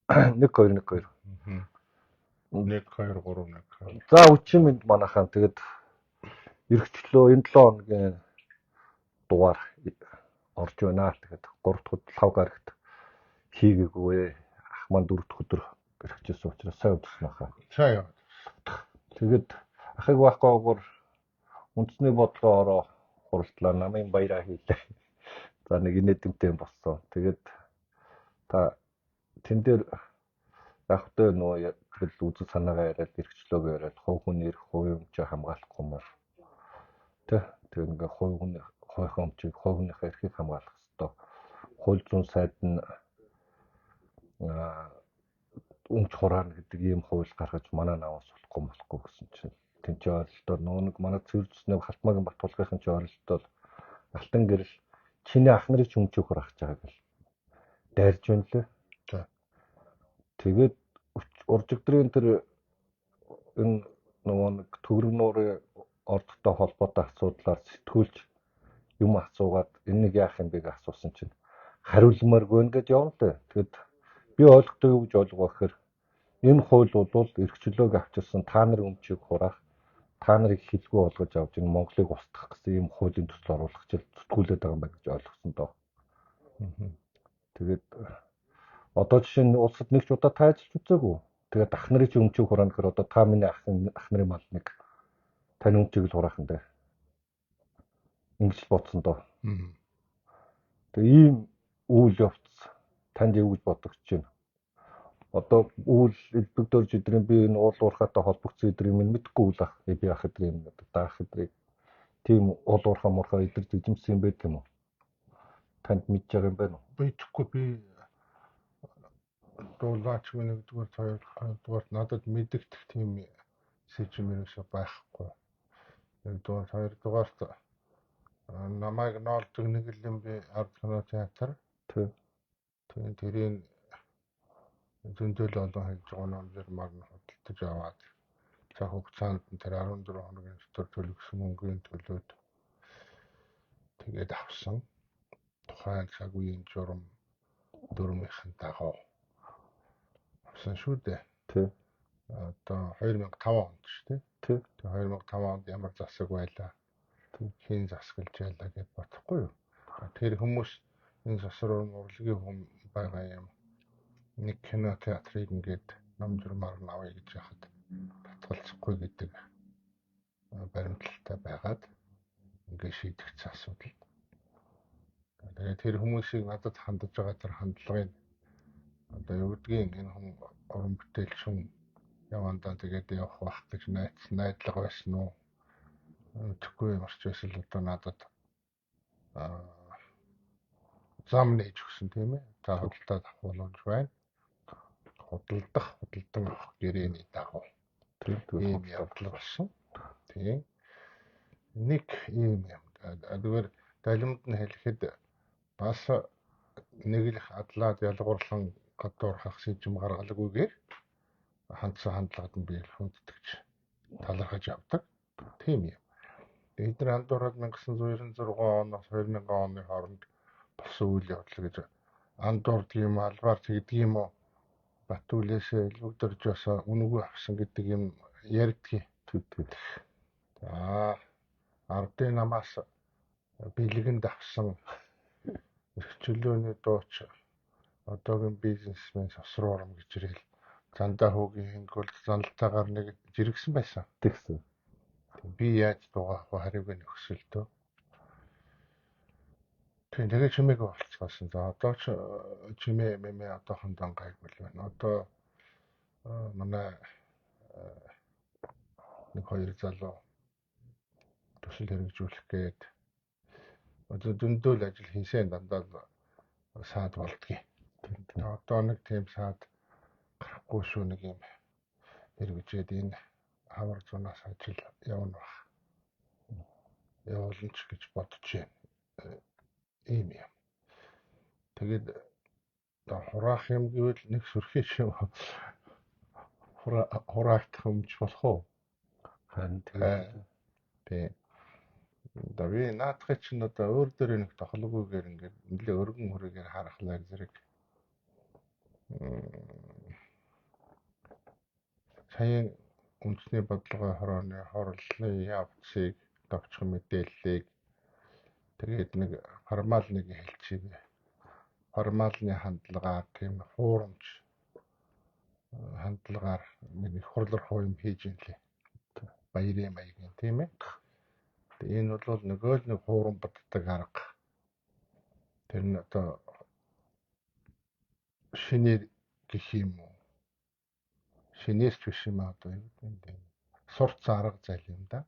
1 2 1 2. 1 2 3 1. За өчийн мэнд манайхаа тэгэд эргэжлөө энэ 7 хоногийн дугаар орж байна. Тэгээд 3 дахь өдөр лав гарагт хийгээгүй. Ах маань 4 дахь өдөр эргэжсэн учраас сайн өдөрсөн хаа. Сайн яваад. Тэгээд ахыг байхгүй үндэсний бодлогоо ороо хуралдлаа, намын баяраа хийлээ. За нэг инээдэмтэй юм болсон. Тэгээд та тэн дээр яг хөтэ нөгөө тэгэл үзэл санаагаа яриад, эрхчлөөгөө яриад, хувь хүний эрх, хувийн өмчөө хамгаалахгүй мөр. Тэ тэр ингээ хувь хүний хувийнхаа өмчийг, хувь хүнийхээ эрхийг хамгаалах хэвээр. Хууль зүйн сайд нь өмч хураана гэдэг ийм хууль гаргаж манай наваас болохгүй гэсэн чинь тэн чи ойролтоор нөгөө нэг манай цэвэр зүснээ Халтмаагийн Батулгын чи ойролтоор алтан гэрэл чиний ах нарыг ч өмчөөх хураах гэж байгаа гэл дайрж байна лээ. За. Тэгээд уржигдрын тэр энэ нөгөө нэг төгрөг нуурын ордтой холбоотой асуудлаар сэтгүүлч юм асуугаад энийг яах юм бэ гэж асуусан чинь хариулмааргүй ингээд явна лээ. Тэгэд би ойлгохгүй юу гэж ойлгоо гэхээр энэ хууль бол эрхчлөөг авчирсан та нарын өмчийг хураах, та нарыг хилгүй болгож авч энэ Монголыг устгах гэсэн ийм хуулийн төсөл оруулах гэж зүтгүүлээд байгаа юм байна гэж ойлгосон доо. Тэгээд одоо жишээ нь улсад нэг ч удаа та ажиллаж үзээгүй. Тэгээд ах нарыг чи өмчийг хураана гэхээр одоо та миний ах нарын мал нэг таны өмчийг л хураах юм дээ. Ингэж л бодсон доо. Тэгээд ийм үйл явц танд юу гэж бодогдож байна? Одоо үйл элбэгдөрж эдрийн би энэ уул уурхаатай холбогдсон эдрийн минь мэдгүй үйл ах би ах эдрийн юм гэдэг даах эдрийг тийм уул уурхаа муурхаа эдэр дижимсэн юм байт юм уу? Танд мэдж байгаа юм байна уу? Мэдхгүй би дуулаач нэгдүгээр хоёрдугаар надад мэдэгдэх тийм сэжим ерөөсөө байхгүй. Нэгдүгээр хоёрдугаарт намайг ноолдог нэг л юм би ард кино театр. Тийм тэрийг зөндөл олон хийж байгаа номжирмаар нь худалдаж аваад цаг хугацаанд нь тэр 14 хоногийн дотор төлөгсөн мөнгөний төлөөд тэгээд авсан. Тухайн цаг үеийн журам дөрмийнхэн дагуу авсан шүү дээ. Тий. Одоо 2005 онд шүү дээ. Тий. 2005 онд ямар засаг байлаа. Тий. Хэн засаглаж байлаа гэд бодохгүй юу? Тэр хүмүүс энэ засвар урлагийн хүн байгаа юм. Нэг кино театрыг ингээд ном журмаар нь авъя гэж яхад татгалзахгүй гэдэг баримтлалтай байгаад ингээд шийдэгдсэн асуудал. Тэгээд тэр хүмүүсийг надад хандаж байгаа тэр хандлагыг одоо юу гэдгийг энэ хүн уран бүтээлч хүн явандаа тэгээд явах байх гэж найдлага байсан уу? Тэгэхгүй марч байсан л одоо надад зам нээж өгсөн тийм ээ. Та худалдаад авах боломж байна. Худалдан авах гэрээний дагуу ийм явдал болсон. Тийм. Нэг ийм юм. Зүгээр далимд нь хэлэхэд бас нэг л адлаад ялгуурлан гадуурхах сэжим гаргалгүйгээр хандсан хандлагад нь би хүндэтгэж талархаж авдаг. Тийм юм. Эдгээр андуураад 1996 оноос 2000 оны хооронд болсон үйл явдал гэж андуурдаг юм албаар тэгдэг юм уу? Батүлээс элбэгдэржээс үнэгүй авсан гэдэг юм ярьдгийг. За ардын намаас бэлгэнд авсан эрхчлөөний дууч одоогийн бизнесмен Сосруу урам гэж ирэл зандаа хүүгийн хингүүл заналтайгаар нэг жиргсэн байсан. Тэгсэн. Би яаж дуугаах вэ хариуг нь өгсөлтөө. Тийм тэгээ чимээгүй болцгоосон. За одоо ч чимээ мэмэ одоохондоо гайгүй л байна. Одоо манай нэг хоёр залуу төсөл хэрэгжүүлэх гээд одоо зөндөө л ажил хийсэн дандаа л саад болдгийг. Одоо нэг тийм саад гарахгүй шүү нэг юм хэрэгжээд энэ хавар зунаас ажил явна бах. Явуулна ч гэж бодож байна. Ийм юм. Тэгээд хураах юм гэвэл нэг сүрхий юм хураагдах юмч болох уу? Харин тэгээд тий. Одоо би наадахыг чинь одоо өөр дээр нэг тохолгүйгээр ингээд нэлээ өргөн хүрээгээр харахлаар зэрэг Саяын үндэсний бодлогын хорооны хорлолын явцыг товчхон мэдээллийг тэгээд нэг формалныг хэлчихье. Формалны хандлагаар тийм хуурамч хандлагаар нэг их хурлах юм хийж ин лээ. Баярын маягийн тийм ээ. Энэ бол нөгөө л нэг хуурам боддог арга. Тэр нь одоо шинээр гэх юм уу? Шинээр ч биш юм аа, одоо юу гэдэг юм бэ? Сурц арга зал юм да.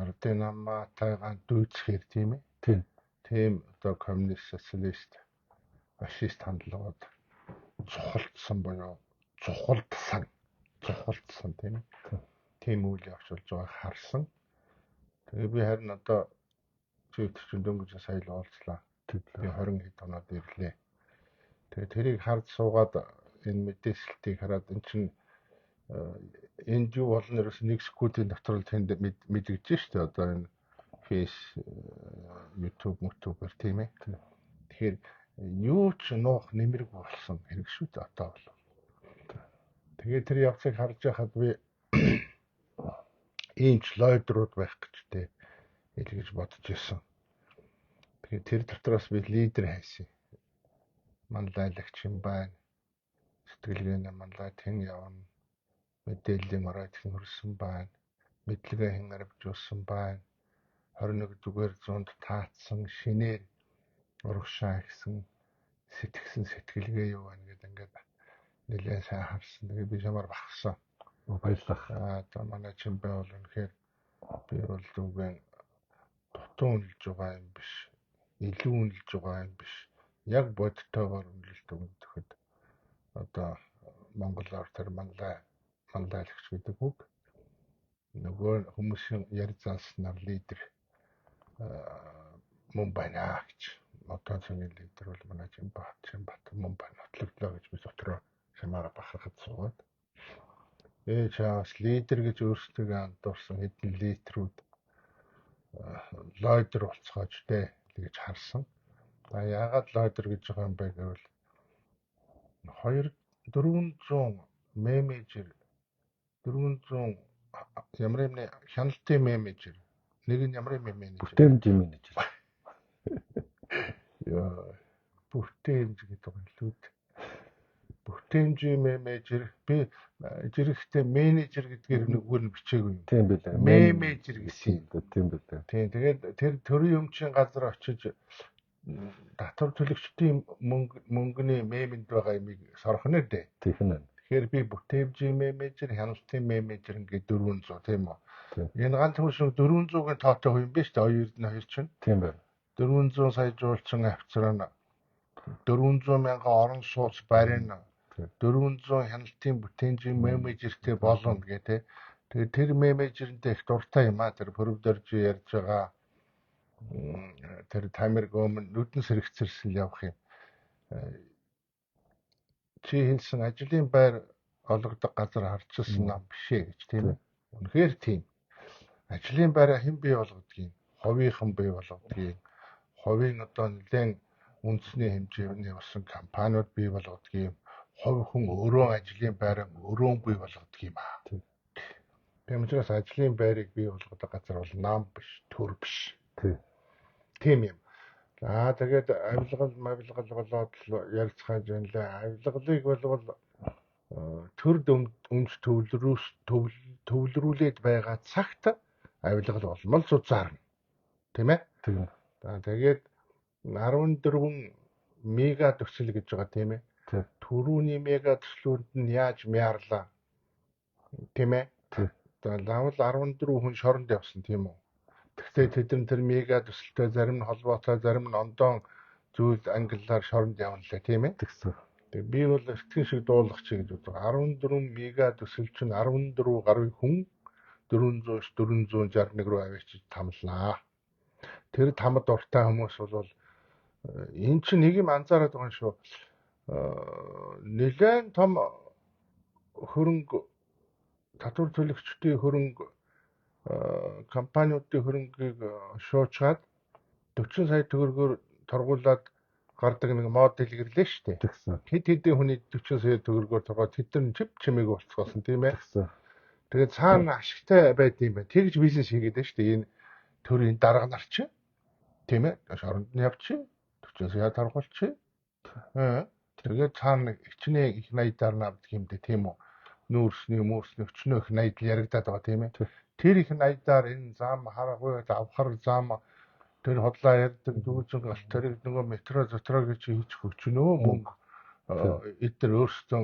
Ардын намаатайгаан дүйцэхээр тийм ээ. Тийм. Тийм одоо коммунист, социалист, фашист хандлагууд цухалдсан буюу цухалдсан тийм ээ. Тийм үйл явц болж байгааг харсан. Тэгээ би харин одоо чи чинь дөнгөж сая л уулзлаа. Би 20 хэд оноод ирлээ. Тэгээ тэрийг харж суугаад энэ мэдээсэлтийг хараад эн чинь энд юу болно ерөөс нэг секундын дотор л тэнд мэдэгдэж шүү дээ. Одоо энэ фейс, YouTube, YouTube-ээр тийм ээ. Тэгэхээр юу ч нуух нэмэргүй болсон хэрэг шүү дээ одоо бол. Тэгээ тэр явцыг харж байхад би ийм ч лойдрууд байх гэж тэ илгэж бодож исэн. Тэгээ тэр дотроос би лидер хайсан. Манлайлагч юм байна. Сэтгэлгээний манлай тэн явна. Мэдээллийн орой тэн хөрсөн байна. Мэдлэгээ хэн арвжуулсан байна. 21-р зуунд таацсан шинээр урагшаа гэсэн сэтгсэн сэтгэлгээ юу байна гэдэг ингээд нэлээд сайн харсан. Тэгээ би чамаар бахарсан. Баярлалаа. Аа за манай Чимбай бол үнэхээр би бол зүгэн дутуу үнэлж байгаа юм биш. Илүү үнэлж байгаа юм биш. Яг бодтойгоор үнэлэлт өгөхөд одоо монголоор тэр манлайлагч гэдэг үг нөгөө хүмүүсийн ярь занснаар лидер мөн байна гэж. Одоо цагийн лидер бол манай Чимбат мөн байна. Нотлогдлоо гэж би дотроо шамаараа бахархад суугаад. Чаас лидер гэж өөрсдөө андуурсан хэдэн литрүүд лойдер болцоож тэ гэж харсан. За яагаад лойдер гэж байгаа юм бэ гэвэл 400 менежер 400 ямар юмны хяналтын менежер нэг нь ямар юм менежер бүтээмжийн менежер. Яа, бүтээмж гэдэг нь илүүд. Бүтээмжийн менежер би жирэгтэй менежер гэдгээр нэггээр нь бичээгүй юм. Тийм билээ. Менежер гэсэн юм. Тийм билээ. Тийм тэгээд тэр төрийн өмчийн газар очиж татвар төлөгчдийн мөнгөний мемэнд байгаа юмыг сорох нэ дээ. Тийм ээ. Тэгэхээр би бүтээмжийн менежер, хяналтын менежер ингээд 400 тийм үү. Энэ ганц хүн шиг 400-ын тоотой хүн биш үү? Оюун Эрдэнэ хоёр чинь. Тийм байна. 400 сая жуулчин авцраа 400 мянган орон сууц барина. 400 хяналтын бүтээмжийн менежертэй болно гэх тээ. Тэгээд тэр менежерэнтэй их дуртай юм а. Тэр Пүрвдоржи ярьж байгаа тэр Тамир гомн нүдэн сэрэгцэрсэл явах юм. Чи хэлсэн ажлын байр олгодог газар харчилсан нам биш ээ гэж тийм ээ. Үнэхээр тийм. Ажлын байраа хэн бий болгодгийг, хувийнхан бий болгодгийг, хувийн одоо нэлээд үндэсний хэмжээний болсон компаниуд бий болгодгийг, хувь хүн өөрөө ажлын байраа өөрөө бий болгодог юм аа. Тийм учраас ажлын байрыг бий болгодог газар бол нам биш, төр биш. Тийм юм. За тэгээд авилгал мавилгал болоод ярилцгааж байна лээ. Авилгалыг болвол төр өмч төвлөрүүлээд байгаа цагт авилгал болмол зузаарна. Тийм ээ? Тийм. За тэгээд 14 мега төсөл гэж байгаа тийм ээ. Төрүүний мега төслүүд нь яаж мяарлаа? Тийм ээ? За лавл 14 хүн шоронд явсан тийм үү? Тэгтээ тэд нар тэр мега төсөлтэй зарим нь холбоотой, зарим нь ондоон зүйл англиар шоронд явна лээ тийм ээ? Тэгсэн. Тэгээ би бол эртхэн шиг дуулах чи гэж боддог. 14 мега төсөл чинь 14 гаруй хүн 400 461 рүү авчиж тамлаа. Тэр тамд дуртай хүмүүс бол энэ чинь нэг юм анзаараад байгаа юм шүү. Нэлээд том хөрөнгө татвар төлөгчдийн хөрөнгө компаниудын хөрөнгийг шуучгаад 40 сая төгрөгөөр торгуулад гардаг нэг мод дэлгэрлээ шүү дээ. Тэгсэн. Хэд хэдэн хүний 40 сая төгрөгөөр тогоо тэд нар чип чимээг болцгоосон тийм ээ. Тэгсэн. Тэгээд цаана ашигтай байд юм байна. Тэгж бизнес хийгээд байна шүү дээ. Энэ төрийн дарга нар чи тийм ээ. Шоронд нь явчих. 40 сая таргуулчих. Аа. Тэгээд цаана хичнээн их найдаар навдаг юм дээ тийм үү. Нүүрсний мөрсний өчнөө их найдал яригадаад байгаа тийм ээ. Тэр их найдаар энэ зам хараагүй авхар зам тэр хотлаа ярьдаг дүүжин галт тэрийг нөгөө метро зотро гэж хийж өчнөө мөнгө эдгээр өөрсдөө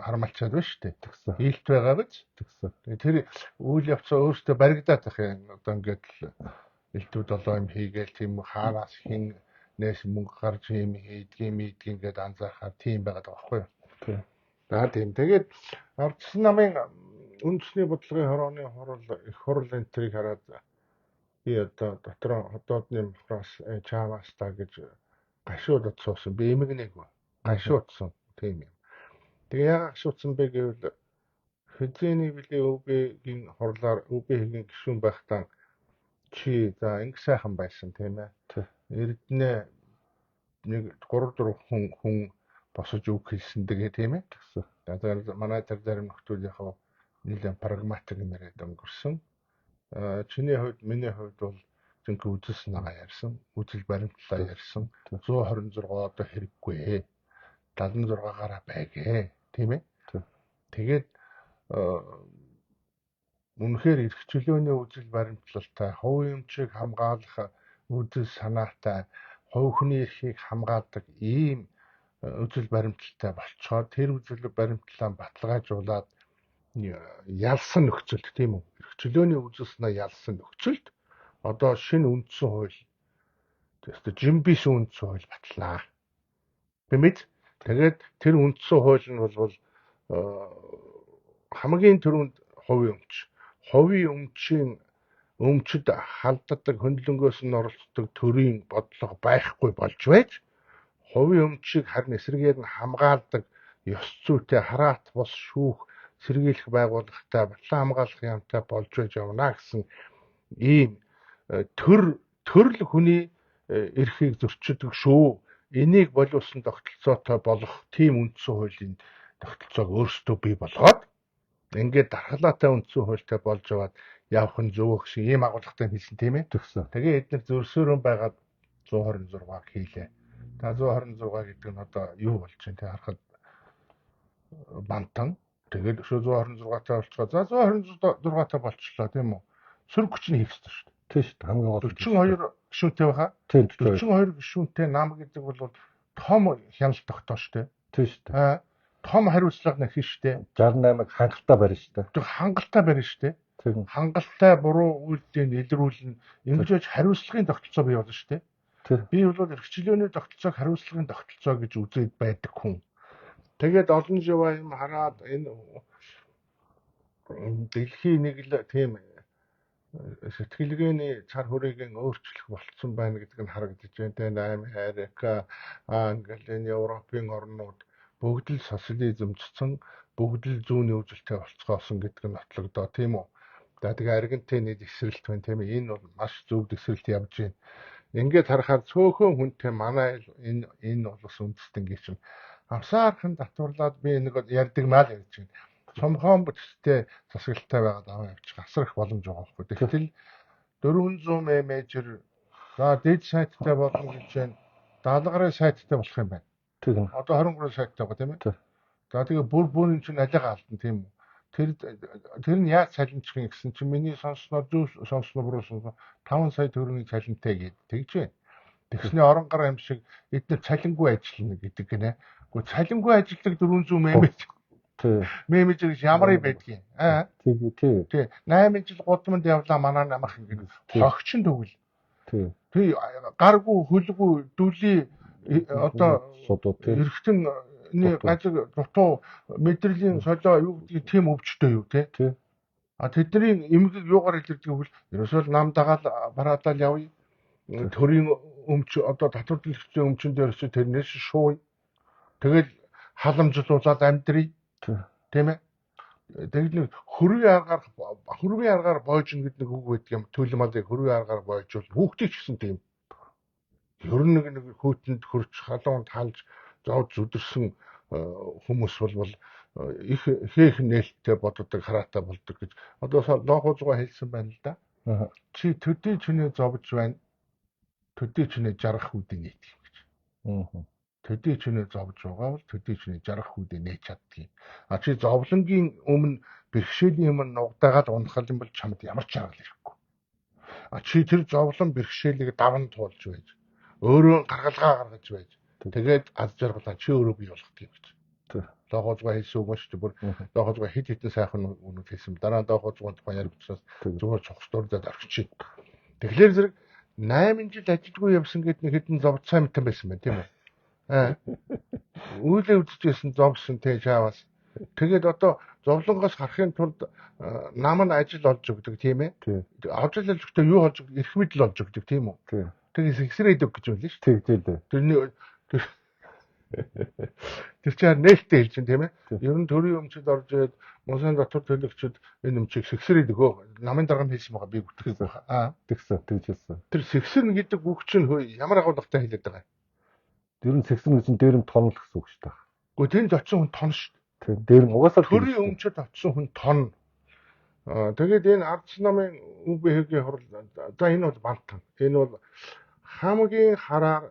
хармалчаад байна шүү дээ. Тэгсэн. Илт байгаа биз? Тэгсэн. Тэр үйл явцаа өөртөө баригдаад байх юм. Одоо ингээд л элдв долоо юм хийгээл тийм хаанаас хин нээс мөнгө гарч юм хийдгийг мийдгийг ингээд анзаархаар тийм байгаад байгаа байхгүй юу? Тийм. За тийм. Тэгээд Ардсан намын үндэсний бодлогын хорооны хурал их хурал энэ тэрийг хараад би одоо дотроо хотоодны мохроос чаваста гэж гашуудад суусан. Би эмгэнээгүй. Гашуудсан тийм юм. Тэгээ яагаад гашуудсан бэ гэвэл хэзээний билээ өвгийн хурлаар өвгийн гишүүн байхдаа чи за ингэ сайхан байсан тийм ээ. Эрдэнэ нэг 3 4 хүн босож үг хэлсэн дэгэ тийм ээ. Тэгсэн. За манай тэр зарим нөхдүүд яг нэлээд прагматик юм яриад өнгөрсөн. Чиний хувьд миний хувьд бол жинхэнэ үзэл санаагаа ярьсан, үзэл баримтлалаа ярьсан. 126 одоо хэрэггүй. 76-аараа байгээ, тийм ээ. Тэгээд үнэхээр эрх чөлөөний үзэл баримтлалтай, хувийн өмчийг хамгаалах үзэл санаатай, хувь хүний эрхийг хамгаалдаг ийм үзэл баримтлалтай болцохоор тэр үзэл баримтлалаа баталгаажуулаад ялсан нөхцөлд тийм үү? Эрх чөлөөний үзэл санаа ялсан нөхцөлд одоо шинэ үндсэн хууль त्यस्तो жимбис үндсэн хууль батлаа. Тийм ээ? Тэгээд тэр үндсэн хууль нь бол хамгийн түрүүнд хувийн өмч. Хувийн өмчийн өмчөд халддаг хөндлөнгөөс нь оролцдог төрийн бодлого байхгүй болж байж хувийн өмчийг харин эсрэгээр нь хамгаалдаг ёс зүйтэй хараат бус шүүх сэргийлэх байгууллагатай батлан хамгаалах яамтай болж байж явна гэсэн ийм төрөл хүний эрхийг зөрчдөг шүү. Энийг боловсон тогтолцоотой болох тийм үндсэн хуулийн тогтолцоог өөрсдөө бий болгоод ингээд дархлаатай үндсэн хуультай болж яваад явах нь зөв гэсэн ийм агуулгатай хэлсэн тийм ээ. Тэгсэн. Тэгээ эдгээр зөрсөөрөн байгаад 126-г хийлээ. За 126 гэдэг нь одоо юу болж байна те харахад бантан. Тэгээд өшөө 126-тай болцгоо. За 126-тай болчлоо тийм үү. Сөрөг хүч нь хийх ёстой шүү дээ. Тийм шүү дээ. Хамгийн гол 42 гишүүнтэй байхаа. Тийм 42 гишүүнтэй нам гэдэг бол том хяналт тогтоо шүү дээ. Тийм шүү дээ. Том хариуцлага нөхөн шүү дээ. 68-ыг хангалттай барина шүү дээ. Тэр хангалттай барина шүү дээ. Тийм. Хангалттай буруу үйлдэлийг илрүүлнэ. Ингэж байж хариуцлагын тогтолцоо бий болно шүү дээ. Тийм. Би бол эрхчлөөний тогтолцоог хариуцлагын тогтолцоо гэж үзээд байдаг хүн. Тэгээд олон жив юм хараад энэ дэлхийн нэг л тийм сэтгэлгээний цар хүрээгийн өөрчлөх болцсон байна гэдэг нь харагдаж байна. Тэгээд Америк, Англи, энэ Европын орнууд бүгд л социализмчсан, бүгд л зүүнний үзэлтэй болцгоосон гэдэг нь нотлогдоо тийм үү. За тэгээ Аргентины эсрэлт байна тийм ээ. Энэ бол маш зөв эсрэлт явж байна. Ингээд харахаар цөөхөн хүнтэй манай энэ улс үндэстэн гэж юм. Авсаархан татварлаад би нэг ярьдаг маа л ярьж байна. Цомхон бүтцтэй засаглалтай байгаад аваа явчих асар их боломж байгаа байхгүй. Тэгтэл 400 менежер за дээд сайттай болно гэж байна. 70 гаруй сайттай болох юм байна. Тийм. Одоо 23 сайттай байгаа тийм ээ. Тийм. За тэгээ бүр энэ чинь алиага алдна тийм үү. Тэр нь яаж цалинчих юм гэсэн чинь миний сонссноор зөв сонссноо буруу сонссноо 5 сая төгрөгийн цалинтай гээд тэгж байна. Тэгсний орон гар юм шиг эдгээр цалингүй ажиллана гэдэг гинэ. Гэхдээ цалингүй ажилладаг 400 менежер. Тийм. Менежер гэж ямар юм байдгийг. Аа. Тийм тийм. Тий. 8 жил гудамд явлаа манай намах ингэ. Хогчин тэгвэл. Тийм. Тий гаргүй хөлгүй дүлий одоо содуу тийм. Эргэтэн газар дутуу мэдрэлийн солио юу гэдгийг тийм өвчтэй юу тий. Тийм. А тэдний эмгэг юугаар илэрдэг гэвэл ерөөсөө л нам дагаал бараадаал явъя. Төрийн өмч одоо татвар төлөгчдийн өмчөн дээрээс тэрнээс шууя. Тэгэл халамжлуулаад амьдрий. Тийм ээ. Тэгэл нэг хөрвийн аргаар бойжно гэдэг нэг үг байдаг юм. Төлөмөлийг хөрвийн аргаар бойжвол хүүхдийг ч гэсэн тийм. Ер нь нэг хүйтэнд хөрч халуун талж зовж зүдэрсэн хүмүүс бол их их нээлттэй боддог, хараатай болдог гэж одоо лоохуузгаа хэлсэн байна л да. Чи төдий чинээ зовж байна. Төдий чинээ жаргах үүдээ нээт юм гэж. Төдий чинээ зовж байгаа бол төдий чинээ жаргах үүдээ нээж чаддгийг. А чи зовлонгийн өмнө бэрхшээлийн өмнө нугдаагаад унах юм бол чамд ямар ч арга ирэхгүй. А чи тэр зовлон бэрхшээлийг даван туулж байж, өөрөө гаргалгаа гаргаж байж, тэгээд аз жаргалаа чи өөрөө бий болгох юм гэж. Лоохуузгаа хэлсэн үг ба шүү дээ. Бүр лоохуузгаа хэд хэдэн сайхан үгнүүд хэлсэн. Дараа нь лоохуузгаан тухай ярих учраас зүгээр цогц дурдаад орчих. Тэгэхээр зэрэг 8 жил ажилгүй явсан гэд нэг хэдэн зовцсон юмтай байсан байна, тийм үү? Аа. Үйлээ үзчихсэн зовсон тэ чаавас. Тэгээд одоо зовлонгоос гарахын тулд нам нь ажил олж өгдөг, тийм ээ? Ажил олж өгтөө юу олж өгдөг? Эрх мэдэл олж өгдөг, тийм үү? Тэгээд сэгсрээд өг гэж байлаа шүү дээ. Тийм. Тэрний тэр чинь нээлттэй хэлж чинь, тийм ээ? Ер нь төрийн өмчөд орж ирээд мусын дотор төлөгчд энэ өмчийг сэгсрээд өгөө. Намын дарга нь хэлсэн байгаа, би бүтгэх байх. Аа, тэгсэн, тэгж хэлсэн. Тэр сэгсэрнэ гэдэг үг чинь ямар агуулгатай хэлээд байгаа юм? Ер нь сэгсэрнэ гэж нь дээрэм тонол гэсэн үг шүү дээ. Гэхдээ тэнд очисон хүн тон шүү дээ. Тийм, дээрэм угаасаа төрийн өмчөд очисон хүн тон. Тэгээд энэ ардч намын ҮБХ-ийн хурал, за энэ бол бантан. Энэ бол хамгийн хараар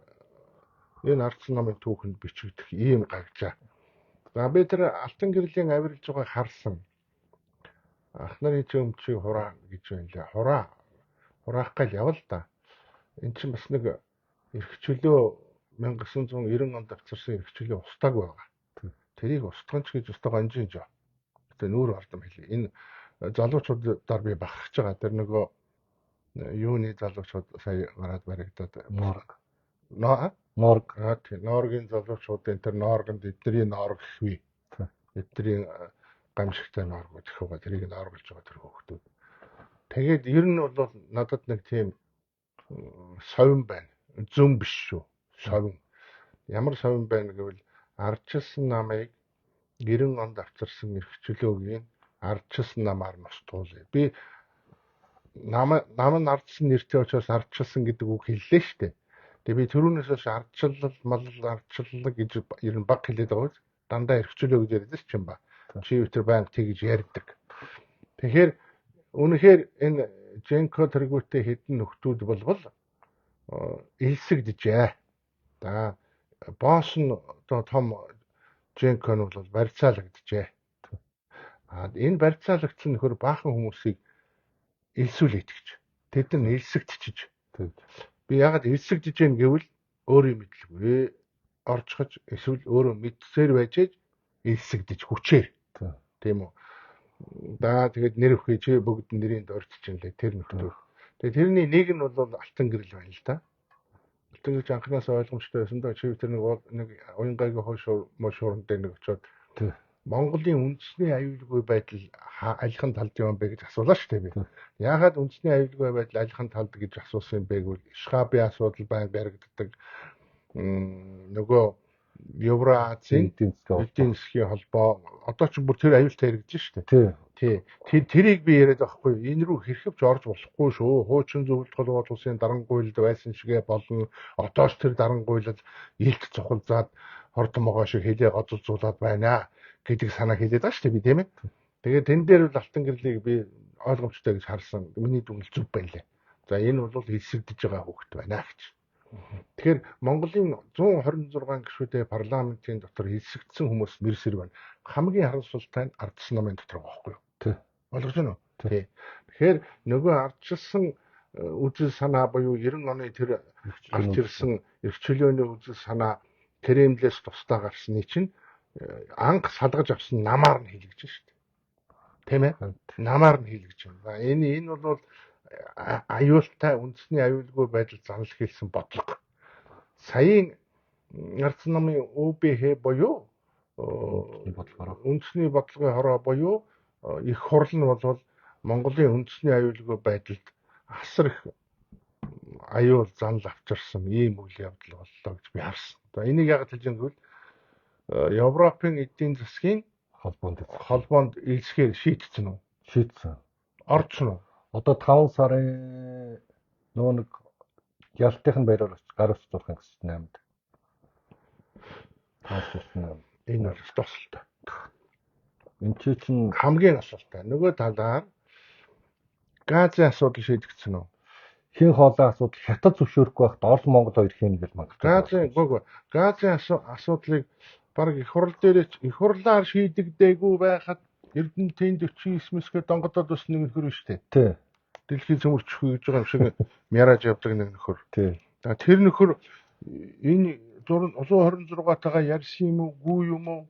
энэ ардч намын түүхэнд бичигдэх ийм гагжаа. За би тэр алтан гэрлийн авиралж байгааг харсан. Ах нарын чи өмчийг хураа гэж байна лээ. Хураа. Хураах гал явал та. Эн чинь бас нэг эрх чөлөө 1990 онд авчирсан эрх чөлөө устдаг байгаа. Тэрийг устгах ч гэж устдаг анжин жоо. Гэтэ нүүр ордом хэлье. Энэ залуучуудаар би бахархаж байгаа. Тэр нөгөө юуны залуучууд сая гараад баригдаад Норг. Норг. Тийм. Норгийн залуучуудын тэр норгонд эдний норг гэхвээ. Эдний гамшигтай норг гэх байгаа. Тэрийг норголж байгаа тэр хүүхдүүд. Тэгээд ер нь бол надад нэг тийм совин байна. Зүм биш шүү. Совин. Ямар совин байна гэвэл ардчилсан намыг 90 онд авчирсан эрх чөлөөгийн ардчилсан намаар нь устгуулъя. Би нам нь ардсан нэртэй учраас ардчилсан гэдэг үг хэллээ шүү дээ. Тэгээ би түрүүнээс хойш ардчиллал, малал, ардчиллал гэж ер нь баг хэлээд байгаа биз? Дандаа эрх чөлөө гэж яриад ч юм ба. Чи тэр байнга тэгж ярьдаг. Тэгэхээр үнэхээр энэ Женко тэргүүтээ хэдэн нөхдүүд болбол элсэгдэжээ. За босс нь одоо том Женко нь бол барьцаалагдчихэ. А энэ барьцаалагдсан нөхөр баахан хүмүүсийг элсүүлээд гэж. Тэд нар элсэгдчихэж. Би ягаад элсэгдэж гин гэвэл өөрийн мэдлгүй орчихож эсвэл өөрөө мэдсээр байж элсэгдэж хүчээр. Тийм үү. Да тэгээд нэр өхөө чи бүгд нэрийн дурдж чинь лээ тэр нөхдөр. Тэгээд тэрний нэг нь бол алтан гэрэл байна л да. Алтан гэрэл анханаас ойлгомжтой байсан доо чи тэр нэг уянгайгийн хойш шуурн дээр нэг очиод Монголын үндэсний аюулгүй байдал алихан талд юм бэ гэж асуулаа шүү дээ би. Яагаад үндэсний аюулгүй байдал алихан талд гэж асуусан юм бэ гэвэл Шхабын асуудал байна баригддаг. Нөгөө Евроазийн эдийн засгийн холбоо одоо ч бүр тэр аюултай яригдж шүү дээ. Тий. Тэрийг би яриад байхгүй. Энэ рүү хэрхэвч орж болохгүй шүү. Хуучин зөвлөлт холбоот улсын дарангуйлалд байсан шигэ болно. Одоо ч тэр дарангуйлал илт цухалзаад хордмогоо шиг хилээ гоцолзуулад байна гэдэг санаа хэлээд байгаа шүү дээ би, тийм ээ. Тэгээд тэн дээр бол алтан гэрлийг би ойлгомжтой гэж харсан. Миний дүгнэлт зөв байлаа. За энэ бол элсэгдэж байгаа хүүхэд байна гэж. Тэгэхээр Монголын 126 гишүүдээ парламентын дотор элсэгдсэн хүмүүс мэрсэр байна. Хамгийн харамсалтай нь ардчилсан намын дотор байгаа байхгүй юу? Тий. Ойлгож байна уу? Тий. Тэгэхээр нөгөө ардчилсан үзэл санаа буюу 90 оны тэр гарч ирсэн эрх чөлөөний үзэл санаа Кремлээс тусдаа гарсны чинь анх салгаж авсан намаар нь хийлгэж шүү дээ. Тийм ээ? Намаар нь хийлгэж байна. Энэ бол аюултай үндэсний аюулгүй байдал занал хийлсэн бодлого. Саяын ардсан намын ҮБХ буюу үндэсний бодлогын хороо буюу их хурал нь бол Монголын үндэсний аюулгүй байдалд асар их аюул занал авчирсан ийм үйл явдал боллоо гэж би харсан. За энийг яг хэлж байгаа гэвэл Европын эдийн засгийн холбоонд элсгээр шийдсэн үү? Шийдсэн. Орцсон уу? Одоо 5 сарын нөгөө нэг Ялтынх нь баяраар гар ус зурх гэсэн 8-д. 5-8. Энэ бол тосолтой. Энд чинь хамгийн асуултаа. Нөгөө талаар газын асуудал шийдэгдсэн үү? Хин хоолой асуудал хятад зөвшөөрөхгүй байхад Орос Монгол хоёр хийнэ гэж мангар. Газын газын асуудлыг баг их хурл дээр их хурлаар шийдэгдээгүй байхад Эрдэнэтийн 49-ээс донгодод бас нэг нөхөр шүү дээ. Тий. Дэлхийн цөмөрчихгүй гэж байгаа юм шиг мярааж явдаг нэг нөхөр. Тий. Тэр нөхөр энэ 126-тагаа ярьсан юм уу, гүй юм уу?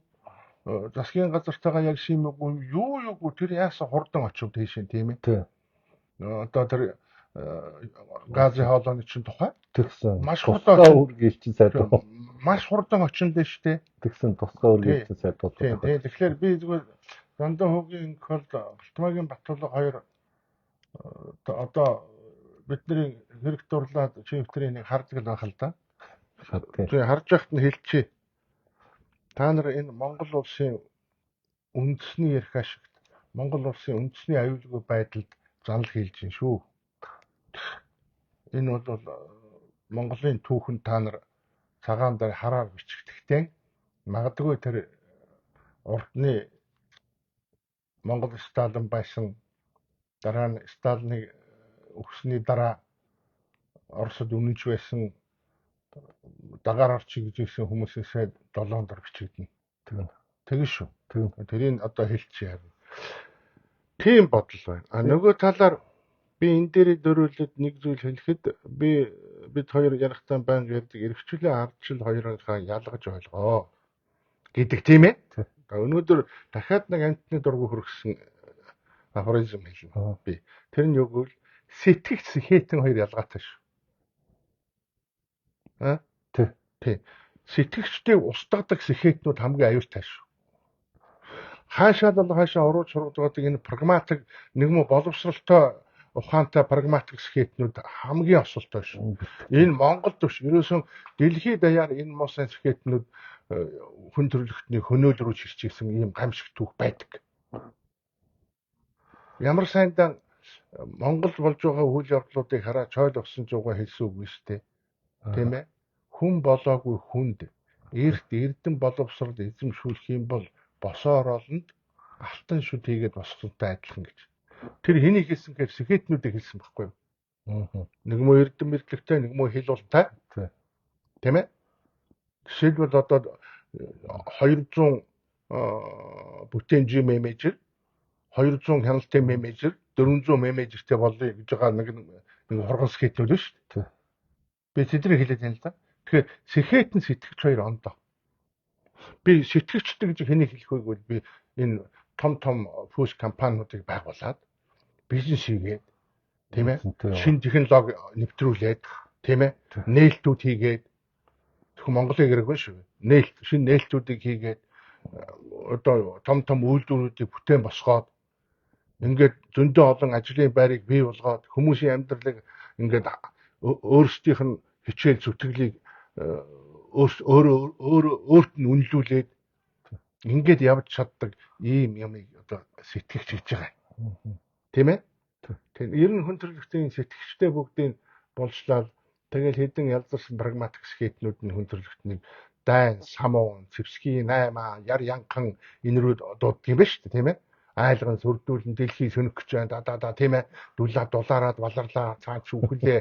Засгийн газартайгаа ярьсан юм уу, юу юугүй тэр яасан хурдан очив тийшээ, тийм ээ. Тий. Одоо тэр газын хоолойны чинь тухай тэгсэн. Маш хурдан үргэлжлэн сайд. Маш хурдан очин дээ шүү дээ. Тэгсэн тусгай үргэлжлэн сайд болдог. Тий. Тэгэхээр би зүгээр Зандан хөөгийн хол Балтмаагийн Батулга хоёр одоо бидний хэрэг дурлаад чивтрийн нэг хардаг л байх л да. Тэгээ харж байхад нь хэлчихье. Та нар энэ Монгол улсын үндэсний эрх ашигт, Монгол улсын үндэсний аюулгүй байдалд занал хийлж байна шүү. Энэ бол Монголын түүхэн та нар цагаан дээр хараар бичигдэхтэй магадгүй тэр урдны Монгол Сталин байсан, дараа нь Сталиныг өгсөний дараа Оросд үнэнч байсан дагаар орчих гэж ирсэн хүмүүсээсээ долоон дор бичигдэнэ. Тэгнэ. Тэгэн шүү. Тэгнэ. Тэрийг одоо хэлчихье харин. Тийм бодол байна. А нөгөө талаар би энэ дээрээ дөрүүлээд нэг зүйл хэлэхэд бид хоёр ярихтаа байнга ярьдаг эрхчлээ ардчил хоёрынхаа ялгаж ойлгоо гэдэг, тийм ээ. Өнөөдөр дахиад нэг амтны дургу хөргсөн афоризм хэлнэ би. Тэр нь юу гэвэл сэтгэгч сэхэтэн хоёр ялгаатай шүү. Аа? Тий. Тий. Сэтгэгчдийг устгадаг сэхэтнүүд хамгийн аюултай шүү. Хаашаа л хаашаа урууж сургадаг энэ прагматик нэг мө боловсралтай ухаантай прагматик сэхэтнүүд хамгийн осолтой шүү. Энэ Монголд биш. Ерөөсөн дэлхийд даяар энэ муусан сэхэтнүүд хүн төрөлхтний хөнөөл рүү чирчээсэн ийм гамшиг түүх байдаг. Ямар сайндан Монгол болж байгаа үйл явдлуудыг хараа чойл авсан зугаа хэлсэн үг шүү дээ. Тийм ээ. Хүн болоогүй хүнд эрт эрдэн боловсрол эзэмшүүлэх юм бол босоо ороолонд алтан шүд хийгээд босгосонтой адилхан гэж. Тэр хэнийг хэлсэн гэхээр сэхэтнүүдийг хэлсэн байхгүй юу? Нэг мөө эрдэм мэдлэгтэй, нэг мөө хил ултай. Тийм ээ. Жишээлбэл одоо 200 бүтээнжийн менежер, 200 хяналтын менежер, 400 менежертэй болъё гэж байгаа нэг хурган сэхэтнүүд шүү дээ. Би тэднийг хэлээд байна л да. Тэгэхээр сэхэтэн сэтгэгч хоёр ондоо. Би сэтгэгчтэй гэж хэнийг хэлэх вэ гэвэл би энэ том том фүүс компаниудыг байгуулад бизнес хийгээд, тийм ээ, шинэ технологи нэвтрүүлээд, тийм ээ, нээлтүүд хийгээд, зөвхөн Монголын хэрэг биш шүү. Нээлт, шинэ нээлтүүдийг хийгээд одоо том том үйлдвэрүүдийг бүтээн босгоод ингээд зөндөө олон ажлын байрыг бий болгоод хүмүүсийн амьдралыг ингээд өөрсдийнх нь хичээл зүтгэлийг өөрөө өөрт нь үнэлүүлээд ингээд явж чаддаг ийм юмыг одоо сэтгэгч гэж байгаа. Тийм ээ? Тийм. Ер нь хүн төрөлхтний сэтгэгчтэй бүгдийг болжлаад тэгэл хэдэн ялзарсан прагматик сэхэтнүүд нь хүн төрөлхтнийг дайн, самуун, зэвсгийн 8, яр янхан энэ рүү дууддаг юм байна шүү дээ, тийм ээ? Айлган сүрдүүлэн дэлхий сөнөх гэж байна. Да да тийм ээ. Дүлаа дулаараад баларлаа цаа шүүхлээ.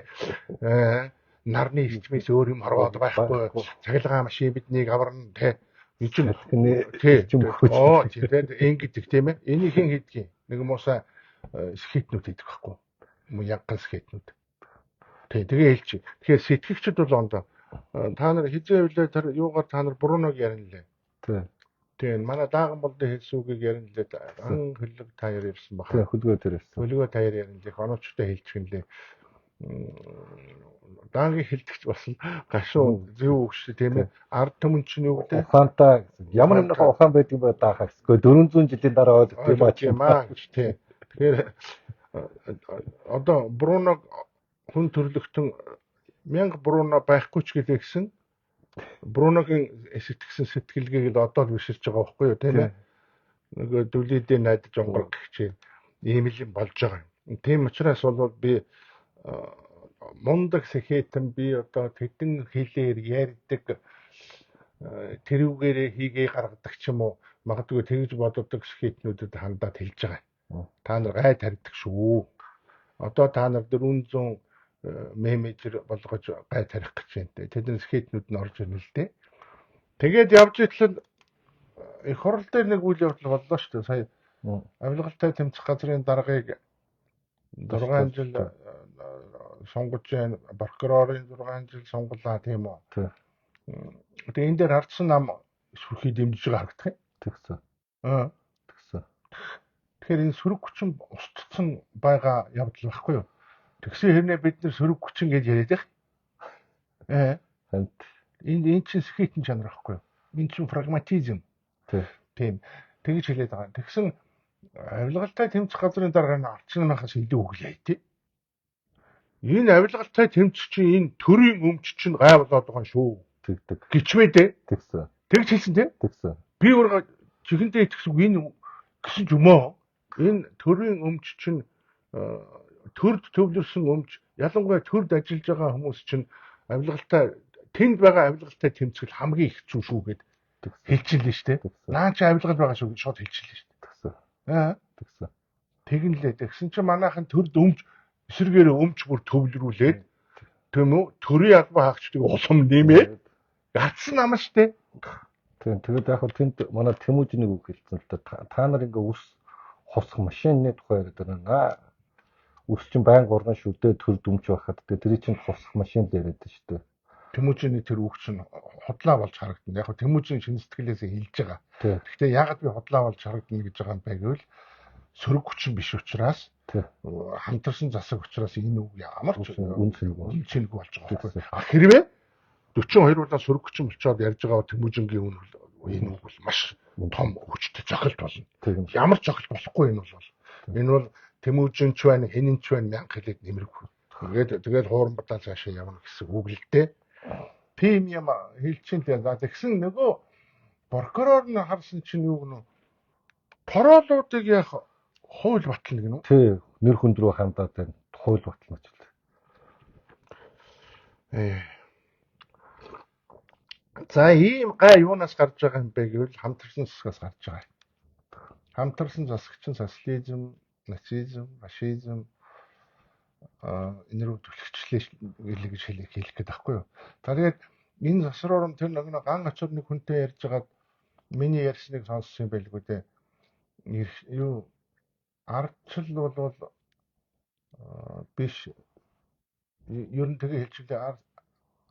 Нарны ичмээс өөр юм хорвоод байхгүй. Цахилгаан машин биднийг аварна тэ. Энэ чинь тий. Оо тий ингэдэг тийм ээ. Энийг хэн хийдгийг? Нэг муусаа сэхэтнүүд хийдэг байхгүй. Янхан сэхэтнүүд. Тий, тэгээ хэлчих. Тэгэхээр сэтгэгчд бол ондоо та нар хизээ үлээ тэр юугаар та нар Бруног ярина лээ. Тий. Тийм, манай дааган болдын хэлсэн үгийг ярина лээ. Ан хөлөг та хоёр ярьсан баха. Тий, хөлгөө дээр ярьсан. Хөлгөө та хоёр ярина лээ. Оноочтой хэлчих юм лээ. Даангийн хэлдэгч бас гашуун зөв үг шүү тийм ээ. Ард түмэн чинь юу гэдэг? Ухаантай ямар нэгэн ухаан байдаг юм бэ даахаа гэсгүй 400 жилийн дараа ойлгох юм аа тийм аа гэж тий. Тэгэхээр одоо Бруног хүн төрлөختөн 1000 Бруно байхгүй ч гэлээ гэсэн Бруногийн сэтгэсэн сэтгэлгээг л одоо л биширч байгаа байхгүй юу тийм ээ. Нөгөө дүлийдээ найдаж онгор гихчээ ийм л юм болж байгаа юм. Тийм учраас бол би Мундаг сэхэтэн би одоо тэдэн хэлээр ярьдаг, тэрүүгээрээ хийгээ гаргадаг ч юм уу, магадгүй тэгж боддог сэхэтнүүдэд хандаад хэлж байгаа. Та нар гай тарьдаг шүү. Одоо та нар 400 менежер болгож гай тарих гэж байна. Тэдний сэхэтнүүд нь орж ирнэ л дээ. Тэгээд явж итэл их хурал дээр нэг үйл явдал боллоо шүү дээ. Сая авилгалтай тэмцэх газрын даргаыг 6 жил сунгаж байна. Прокурорын 6 жил сунгалаа, тийм үү? Тэгээ энэ дээр хардсан нам сүрхий дэмжиж байгаа харагдах юм. Тэгсэн. Тэгсэн. Тэгэхээр энэ сөрөг хүчин устцсан байгаа явдал байхгүй юу? Тэгсэн хэрнээ бид нар сөрөг хүчин гэж яриад байх. Энэ чинь сэхэтэн чанар байхгүй юу? Энэ чинь прагматизм. Тийм. Тэгж хэлээд байгаа. Тэгсэн авилгалтай тэмцэх газрын дарга нь арчин намаас илүү өглөө тий. Энэ авилгалтай тэмцэх чинь энэ төрийн өмч чинь гай болоод байгаа шүү. Тэгдэг. Гिचвэ дээ. Тэгсэн. Тэгж хэлсэн тий. Тэгсэн. Би өөрөө чихэндээ итгэсэн энэ гэсэн ч юм уу. Энэ төрийн өмч чинь төрд төвлөрсөн өмч, ялангуяа төрд ажиллаж байгаа хүмүүс чинь авилгалтай тэнд байгаа авилгалтай тэмцэл хамгийн их зүйл шүү гэд хэлчихлээ шүү дээ. Наа чи авилгал байгаа шүү гэж шууд хэлчихлээ шүү дээ. Тэгсэн. Тэгсэн. Тэгнэ лээ. Тэгсэн чинь манайхан төрд өмч эсэргээрээ өмч бүр төвлөрүүлээд тийм үү? Төрийн албан хаагчдыг улам нэмээд гацсан нам шүү дээ. Тийм. Тэгээд яг хөө тэнд манай Тэмүүжинийг үг хэлсэн л да. Та нар ингээ үс хусах машины тухай яриад байна. Үс чинь байн гурган шүдээ төрд өмч байхад тэгээ тэрий чинь хусах машин л яриад шүү дээ. Тэмүүжиний тэр үг чинь худлаа болж харагдана. Яг хөө Тэмүүжин шинэ сэтгэлээсээ хэлж байгаа. Гэхдээ яагаад би худлаа болж харагдана гэж байгаа юм бэ гэвэл сөрөг хүчин биш учраас, хамтарсан засаг учраас энэ үг ямар ч үн цэнгүй болж байгаа байхгүй. А хэрвээ 42 удаа сөрөг хүчин болчоод ярьж байгаа Тэмүүжингийн үн энэ үг бол маш том хүчтэй зохилт болно. Ямар ч зохилт болохгүй энэ бол. Энэ бол Тэмүүжин ч байна, хинэн ч байна мянга хэлээд нэмэргүй. Тэгээд хуурамбадаа цаашаа явна гэсэн үг л дээ. Тийм юм хэлчин л. За тэгсэн нөгөө прокурор нь харсан чинь юу гэнэ? Паролуудыг яах хууль батлна гэнэ үү? Тий, нэр хүнд рүү хандаад байна. Хууль батлна ч л. За ийм гай юунаас гарч байгаа юм бэ гэвэл хамтарсан засгаас гарч байгаа. Хамтарсан засаг чинь социализм, нацизм, фашизм энэ рүү түлхчлээ гэж хэлэх гээд байхгүй юу. За тэгээд энэ засар урам тэр нэг ган очор нэг хүнтэй ярьж байгаад миний ярьсныг сонссон юм байлгүй дээ. Юу ардчил бол биш, ер нь тэгээ хэлчихлээ.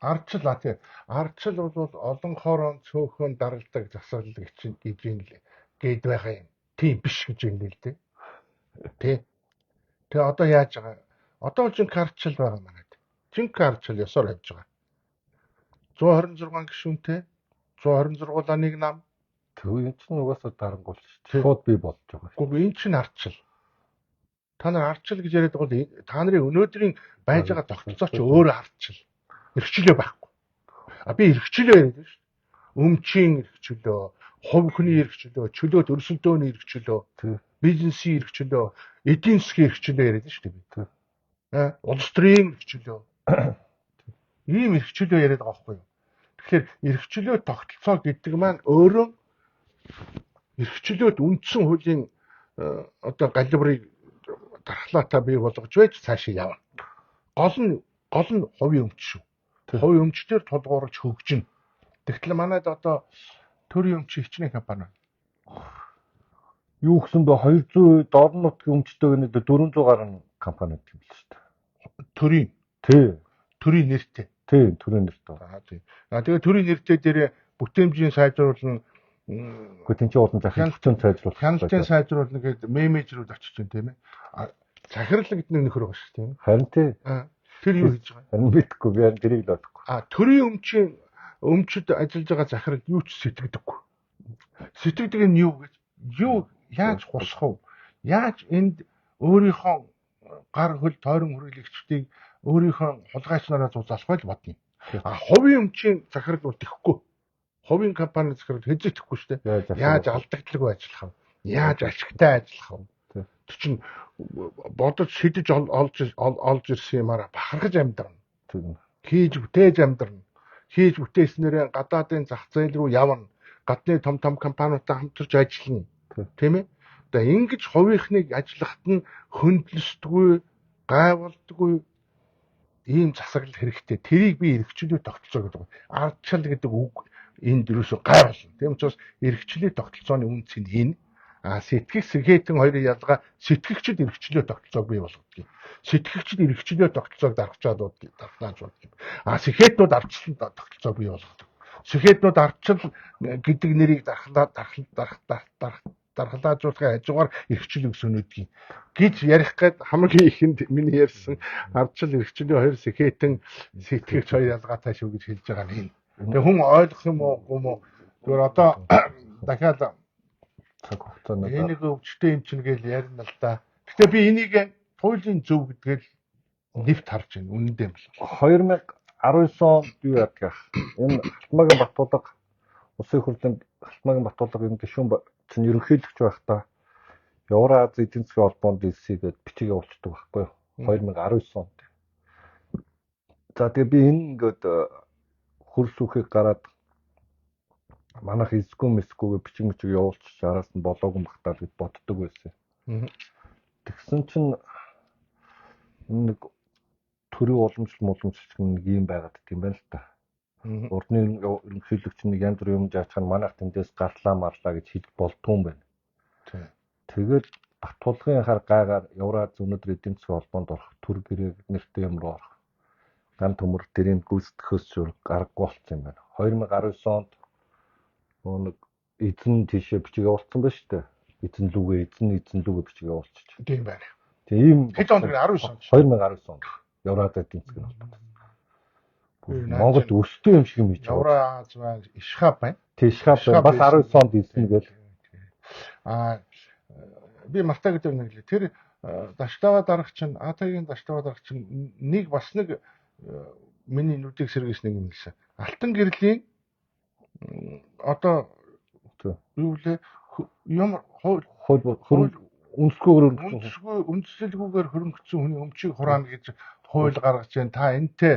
Ардчил а тий. Ардчил бол олон хоорон цөөхөн даралдаг засаглал гэж юм л гээд байгаа юм. Тийм биш гэж юм л дээ. Тий. Тэгээ одоо яаж байгаа? Одоо жинхэнэ ардчил байгаа манайд. Жинхэнэ ардчил ёсоор явж байгаа. 126 гишүүнтэй 126-уулаа нэг нам. Тэг энэ чинь угаасаа дарангуул шүү дээ. Шууд бий болж байгаа. Үгүй энэ чинь ардчил. Та нар ардчил гэж яриад байгаа бол та нарын өнөөдрийн байж байгаа тогтолцоо чи өөрөө ардчил. Эрхчлөө байхгүй. А би эрхчлөө яриад байна шүү дээ. Өмчийн эрхчлөө, хувь хүний эрхчлөө, чөлөөт өрсөлдөөний эрхчлөө, бизнесийн эрхчлөө, эдийн засгийн эрхчлөө яриад байна шүү дээ би. Улс төрийн эрхчлөө. Ийм эрхчлөө яриад байгаа байхгүй юу? Тэгэхээр эрхчлөө тогтолцоо гэдэг маань өөрөө эрхчлөөт үндсэн хуулийн одоо галибрыг дархлаатай бий болгож байж цаашаа явна. Гол нь хувийн өмч шүү. Хувийн өмчтөр тулгуурлаж хөгжинэ. Тэгтэл манайд одоо төрийн өмч хичнээн компани байна. Юу гэсэн бэ 200 дорн нутгийн өмчтэй гэнэ 400 гаруй компани гэдэг юм л шүү дээ. Төрийн. Тий. Төрийн нэртэй. Тий, төрийн нэртэй. Аа тий. Аа тэгээ төрийн нэртэй дээр бүтээмжийн сайжруулна. Үгүй тэн чинь улам захирлын сайжруулах. Хяналтын сайжруулна гэдэг менежерүүд очиж байна тийм ээ. Захирал гэдэг нэг нөхөр байгаа шүү тийм ээ. Харин тий. Тэр юу хийж байгаа? Харин мэдэхгүй би харин тэрийг л ойлгохгүй. А төрийн өмчийн өмчөд ажиллаж байгаа захирал юу ч сэтгэдэггүй. Сэтгэдэг нь юу гэж юу яаж хусах вэ? Яаж энд өөрийнхөө гар хөл тойрон хүрээлэгчдийг өөрийнхөө хулгайч нараа зузаалах вэ бодно. А хувийн өмчийн захирал бол тэхгүй. Хувийн компани захирал хэзээ тэхгүй шүү дээ. Яаж алдагдaltaгүй ажиллах вэ? Яаж ашигтай ажиллах вэ? Тэр чинь бодож шидэж олж ирсэн юмараа бахархаж амьдрна. Хийж бүтээж амьдрна. Хийж бүтээснээрээ гадаадын зах зээл рүү явна. Гадны том том компаниудтай хамтарч ажиллана. Тийм ээ? Одоо ингэж хувийнхныг ажиллахад нь хөндлөсдгүй, гайвалдгүй ийм засаглал хэрэгтэй. Тэрийг би эрхчлөө тогтолцоо гэдэг. Ардчил гэдэг үг энд юусоо гайвална. Тийм учраас эрхчлөө тогтолцооны үнц нь энэ. А сэтгэх сэхэтэн хоёрын ялгаа сэтгэгчд эрхчлөө тогтолцоог бий болгодог. Сэтгэгчд эрхчлөө тогтолцоог дарахчаад дарахнааж болдог. А сэхэтнүүд ардчлан тогтолцоог бий болгодог. Сэхэтнүүд ардчил гэдэг нэрийг дархлаа дарах дарах дарах дархлаажуулахын хажуугаар эрхчлөл өсөнөдгийг гэж ярих гээд хамгийн ихэнд миний ярьсан ардчил эрхчлөлийн хоёр сэхэтэн сэтгэгч хоёр ялгаатай шүү гэж хэлж байгаа нь энэ. Тэгээ хүн ойлгох юм уу юм уу? Зүгээр одоо дахиад цаг хугацаанд энийг өвчтэй юм чинь гэж ярина л да. Гэтэ би энийг туйлын зөв гэдгээл нэвт харж байна. Үнэндээ юм бол 2019 онд юу яадаг ах? Энэ Халтмаагийн Батулга улсын хурлын Халтмаагийн Батулга энэ гишүүн чинь ерөнхийлөгч байхдаа Евроаз эдийн засгийн холбоонд элсэгээд бичиг явуулчихдаг байхгүй юу? 2019 онд. За тэгээ би энэ ингээд хөр сүхийг гараад манайх эсгүй мэсгүйгээ бичиг мичиг явуулчих араас нь болоогүй бахтаа л гэж боддог байсан. Тэгсэн чинь нэг төрийн уламжлал муламжлал нэг юм байгаад юм байна л та. Урдны ерөнхийлөгч нэг янз бүр юм жаачих нь манайх тэндээс гарлаа марлаа гэж хэлж болдгоо юм байна. Тэгээд Батулгын хар гайгаар Евроаз өнөөдөр эдийн засгийн холбоонд орох төр гэрээ нэртэй юм руу орох ган төмөр тэрийг гүйцэтгэхөөс шүр гаргагүй болсон юм байна. 2019 онд нэг эзэн тийшээ бичиг явуулсан байна шүү дээ. Эзэн лүүгээ эзэн лүүгээ бичиг явуулчих. Тийм байна. Тэгээ ийм хэд онд 19 онд 2019 онд Евроаз эдийн засгийн холбоонд. Монголд өстэй юм шиг юм хийж байгаа. Евроаз байна, Ишхаб байна. Тэг Ишхаб байна. Бас 19 онд элсэн гээл. Аа би Мартаа гэдэг нэг лээ. Тэр Даштава дарга чинь Атагийн Даштава дарга чинь нэг бас нэг миний нүдийг сэргийс нэг юм хэлсэн. Алтан гэрлийн одоо юу лээ ямар хууль үндэсгүй үндэслэлгүйгээр хөрөнгөцсөн хүний өмчийг хураана гэж хууль гаргаж байна. Та энтэй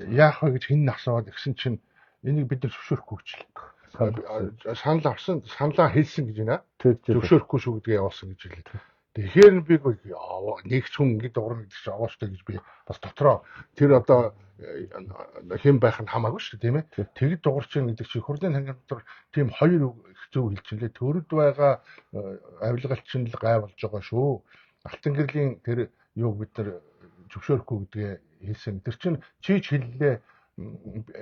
яах вэ гэж хэн асууад гисэн чинь энийг бид нар зөвшөөрөхгүй гэж хэлээ. Санал авсан, саналаа хэлсэн гэж байна. Зөвшөөрөхгүй шүү гэдгээ явуулсан гэж хэлээ. Тэгэхээр би нэг ч хүн ингэж дуурна гэдэг чинь овооштой гэж би бас дотроо тэр одоо хэн байх нь хамаагүй шүү дээ, тийм ээ. Тэгэд дуурч юм гэдэг чинь хурлын танхим дотор тийм хоёр зөв хэлчихлээ. Төрөд байгаа авилгалч нь л гай болж байгаа шүү. Алтан гэрлийн тэр юуг бид нар зөвшөөрөхгүй гэдгээ хэлсэн. Тэр чинь чийч хэллээ.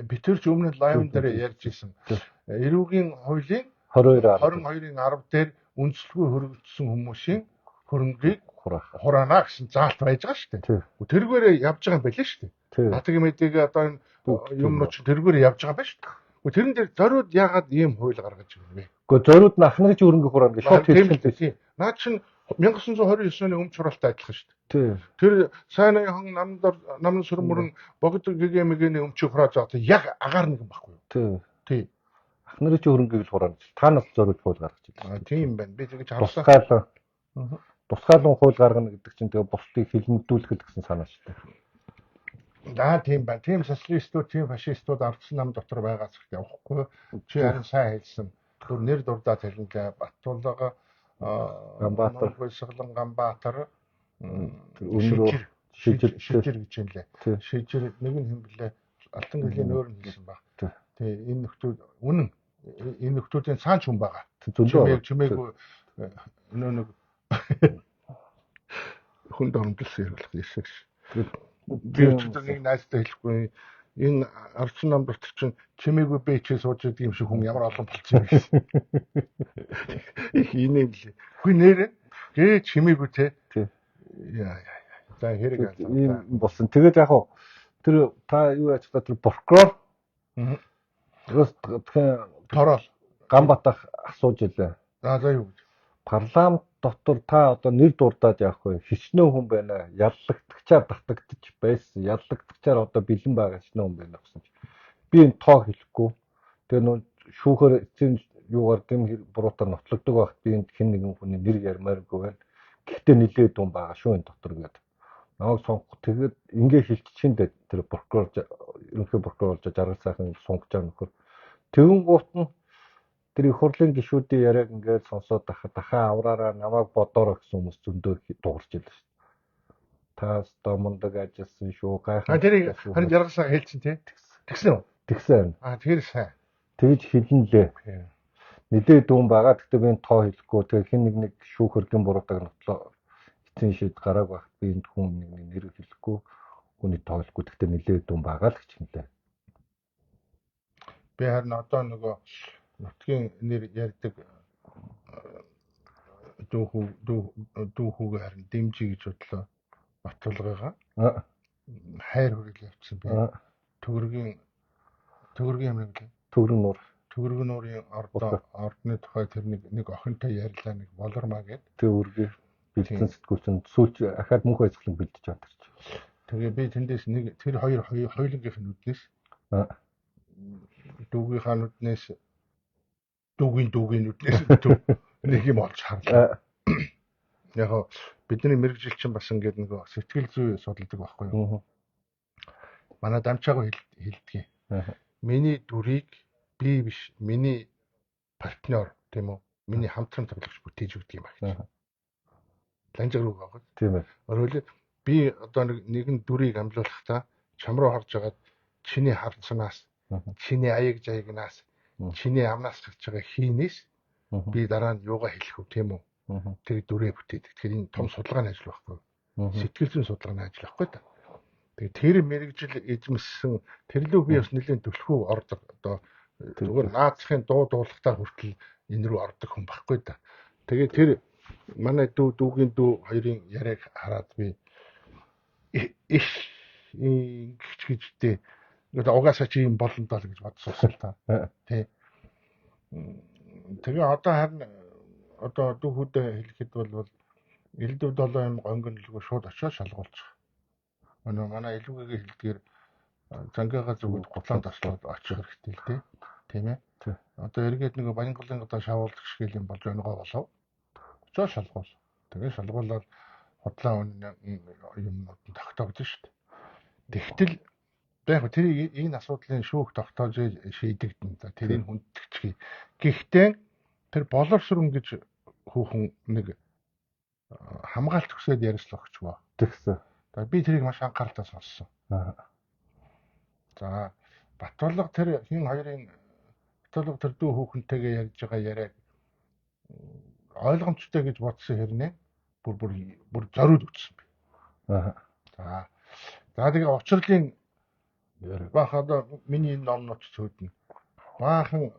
Би тэр ч өмнө лайвн дээр ярьж исэн. Эрүүгийн хуулийн 22-ын 10 дээр үндслгүй хөргөжсөн хүмүүсийн хөрөнгийг хураана гэсэн заалт байж байгаа шүү дээ. Тэргээрээ явж байгаа юм байлээ шүү дээ. Батгийн мэдээг одоо энэ юмнууд чинь тэргээрээ явж байгаа юм байна шүү дээ. Тэрэн дээр зориуд яагаад ийм хууль гаргаж ирв вэ? Гэхдээ зориуд нь ах нарын хөрөнгө хураана гэж шууд хэлсэн. Наад чинь 1929 оны өмч хураалтай адилхан шүү дээ. Тэр сайн аяхан намн сүрэн мөрөн богд гэгээ мэгэний өмчийг хурааж байгаа яг агаар нэг юм байхгүй юу? Тий. Ах нарын хөрөнгийг л хураана. Та нас зориуд хууль гаргаж ирсэн. Тийм байна. Би тэгж харсан. Тусгаалan хууль гаргана гэдэг чинь тэгээ бусдыг хилмигдүүлэх гэсэн санаа шүү дээ. За тийм байна. Тийм социалистууд, тийм фашистууд ардсан нам дотор байгаа зэрэг явахгүй. Чи харин сайн хэлсэн. Түр нэр дурдаад хэлнэ. Батулга, Ганбаатар, Гуйсгалан Ганбаатар, тэр шижир гэж юм лээ. Шижир нэг нь хэн блэ? Алтан гэлийн өөр нь хэлсэн баг. Тий, энэ нөхдүүд үнэн. Энэ нөхдүүдийн цаан ч хүн байгаа. Зөндөө чимээгүй нөө нэг хүн доромжилсан юм болох юм шиг. Би өчигдөр нэг найзтай хэлэхгүй энэ арчин нам дотор чинь чимээгүй бэчээ сууж идэг юм шиг хүн ямар олон болцсон юм гэсэн. Их инээ лээ. Үгүй нэрэ гээ чимээгүй те. Яа яа. За хэрэг ийм болсон. Тэгээд яг хуу тэр та юу яаж та тэр прокурор тороол Ганбатах асууж илээ. За юу гэж. Парламент дотор та одоо нэр дурдаад явах вэ? Хичнээн хүн байна. Яллагдагчаар татагдчих байсан. Яллагдагчаар одоо бэлэн байгаа хичнээн хүн байна гэсэн чи. Би энэ тоо хэлэхгүй. Тэгээ нөө шүүхээр эцсийн юугаар гэм буруудаар нотлогддог байхад би энд хэн нэгэн хүний нэр ярмааргүй байна. Гэхдээ нилээд дүн байгаа шүү энэ дотор гэдэг. Намайг сонгох тэгээд ингээ хэлчихэндээ тэр прокурор ерөнхий прокурор болж Жаргал сайхан сунгаж байгаа нөхөр. Тэгэн гут нь тэр их хурлын гишүүдийн яриаг ингээд сонсоод дахиад дахиад авраараа намайг бодоорой гэсэн хүмүүс зөндөө дуурч илээ шүү. Та өстой мундаг ажилласан шүү. Гайхалтай. Тэрийг харин Жаргал сайхан хэлсэн тий. Тэгсэн үү? Тэгсэн. Тэр сайн. Тэгж хэлнэ лээ. Нилээ дүүн байгаа. Гэхдээ би энэ тоо хэлэхгүй. Тэгээ хэн нэг нэг шүүх хэргийн буруудаг нотлоо эцсийн шид гарааг байх. Би энд хүн нэг нэг нэр хэлэхгүй. Хүний тоо хэлэхгүй. Гэхдээ нилээ дүүн байгаа л гэж хэлээ. Би харин одоо нөгөө нутгийн нэр ярьдаг дүүхүүгээ харин дэмжий гэж бодлоо. Баталгаагаа хайр хүрэл явчихсан би. Төгрөгийн юм нэг Төгрөн нуур. Төгрөгөн нуурын ордны тухай тэр нэг охинтой ярьлаа нэг болормаа гэд. Тэр үргээ бэлдсэн сэтгүүл чинь сүүлч ахаад мөнх баясгалан бэлдэж байгаа тэр чинь. Тэгээ би тэндээс нэг тэр хоёр хоёулангийнх нь нүднээс дүүгийнхаа нүднээс дүүгийн нүднээс нэг юм олж харлаа. Яг бидний мэргэжил чинь бас ингээд нөгөө сэтгэл зүй судалдаг байхгүй юу? Манай дамчаагүй хэлдэг. Миний дүрийг би биш, миний партнер тийм үү? Миний хамтран тоглогч бүтээж өгдөг юм аа гэж. Ланжиг руу байгаа. Тийм ээ. Өөрөөр би одоо нэгэн дүрийг амлуулахдаа чам руу харж агаад чиний хавцнаас, чиний аяг жаягнаас, чиний амнаас гарч байгаа хийнээс би дараа нь юугаа хэлэх вэ тийм үү? Тэр дүрээ бүтээдэг. Тэгэхээр энэ том судалгааны ажил байхгүй юу? Сэтгэл зүйн судалгааны ажил байхгүй та. Тэгээ тэр мэргэжил эзэмшсэн тэр лүү би бас нэлээд түлхүү ордог. Одоо зүгээр наацхийн дуу дуулахтаа хүртэл энэ рүү ордог хүн байхгүй та. Тэгээ тэр манай дүү дүүгийн дүү хоёрын яриаг хараад би их ингэч гэжтэй угаасаа чи юм болно доо гэж бодсон л та. Тий. Тэгээ одоо харин одоо дүүхүүдээ хэлэхэд бол элдв долоо юм гонгонлгүй шууд очиод шалгуулчих. Өнөө манай илүүгээгээ хэлдгээр зангиагаа зүгүүд гутлаан таслаад очих хэрэгтэй л дээ. Тийм ээ. Одоо эргээд нэг Баянгалын одоо шавуулдаг шиг юм болж өнгөө болов. Очиод шалгуул. Тэгээ шалгуулаад худлаа үнэ юмнууд нь тогтоогдсон шүү дээ. Тэгтэл яг тэр энэ асуудлын шүүх тогтоож шийдэгдэн. За тэрийг хүндэтгчихье. Гэхдээ тэр боловсрон гэж хүүхэн нэг хамгаалт өгсөд ярьслаа өгчвөө. Тэгсэн. За би тэрийг маш анхааралтай сонссон. За Батулга тэр хин хоёрын Батулга тэр дүү хүүхэнтэйгээ ярьж байгаа яриаг ойлгомжтой гэж бодсон хэрнээ бүр зориуд өгсөн би. За тэгээ учрлын баах одоо миний энэ номнууд цөөднө. Баахан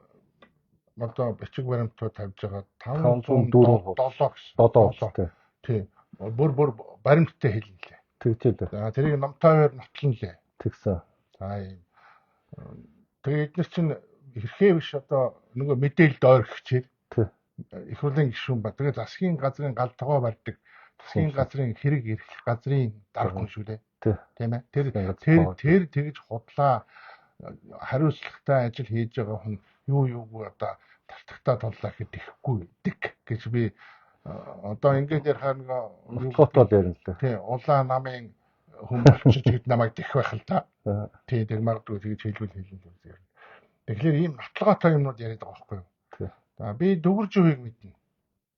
одоо бичиг баримтуу тавьж байгаа 504 7 гэсэн. Тий. Бүр баримттай хэлнэ лээ. Тэгжээ. За тэрийг номтойвоор нотлон лээ. Тэгсэн. За ийм. Тэгээ эднес чинь хэрхээ биш одоо нөгөө мэдээлэлд ойрхчихээ. Тий. Их хурлын гишүүн ба. Тэгээ засгийн газрын гал тогоо барьдаг. Засгийн газрын хэрэг эрхлэх газрын дарга хүн шүү дээ. Тийм ээ. Тэр тэгж худлаа хариуцлагатай ажил хийж байгаа хүн юугүй одоо талтагтаа туллаа гэхэд тэхгүй дэг гэж би одоо ингээд ярихаар нэг нотлоход ярина л дээ. Тий, улаан намын хүн болчих гэд намайг дэх байх л та. Тий, тэг магадгүй тэгж хэлбэл хэлнэ л юм. Тэгэхээр ийм нотлогоотой юмнууд яриад байгаа байхгүй юу? За би Дүгэржүүхийг мэднэ.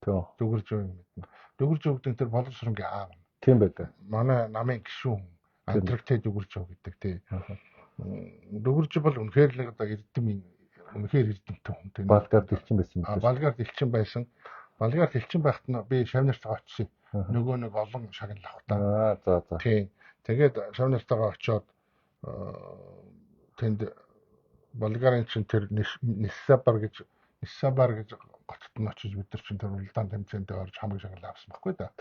Тий. Дүгэржүүхийг мэднэ. Дүгэржүү гэдэг тэр боловсронгийн аав. Тийм байдаг. Манай намын гишүүн Антрактэй Дүгэржүү гэдэг тий. Дүгэржүү бол үнэхээр л одоо эрдэм үнэхээр эрдэмтэн хүн тийм. Болгард элчин байсан юм байна. Болгард элчин байсан. Болгард элчин байхад нь би шавнартайгаа очив. Нөгөө нэг олон шагнал авах та. За. Тийм. Тэгээд шавнартайгаа очиод тэнд Болгарын чинь тэр Ниссабар гэж готод нь очиж бид нар чинь тэр уралдаан тэмцээндээ орж хамаг шагнал авсан байхгүй да.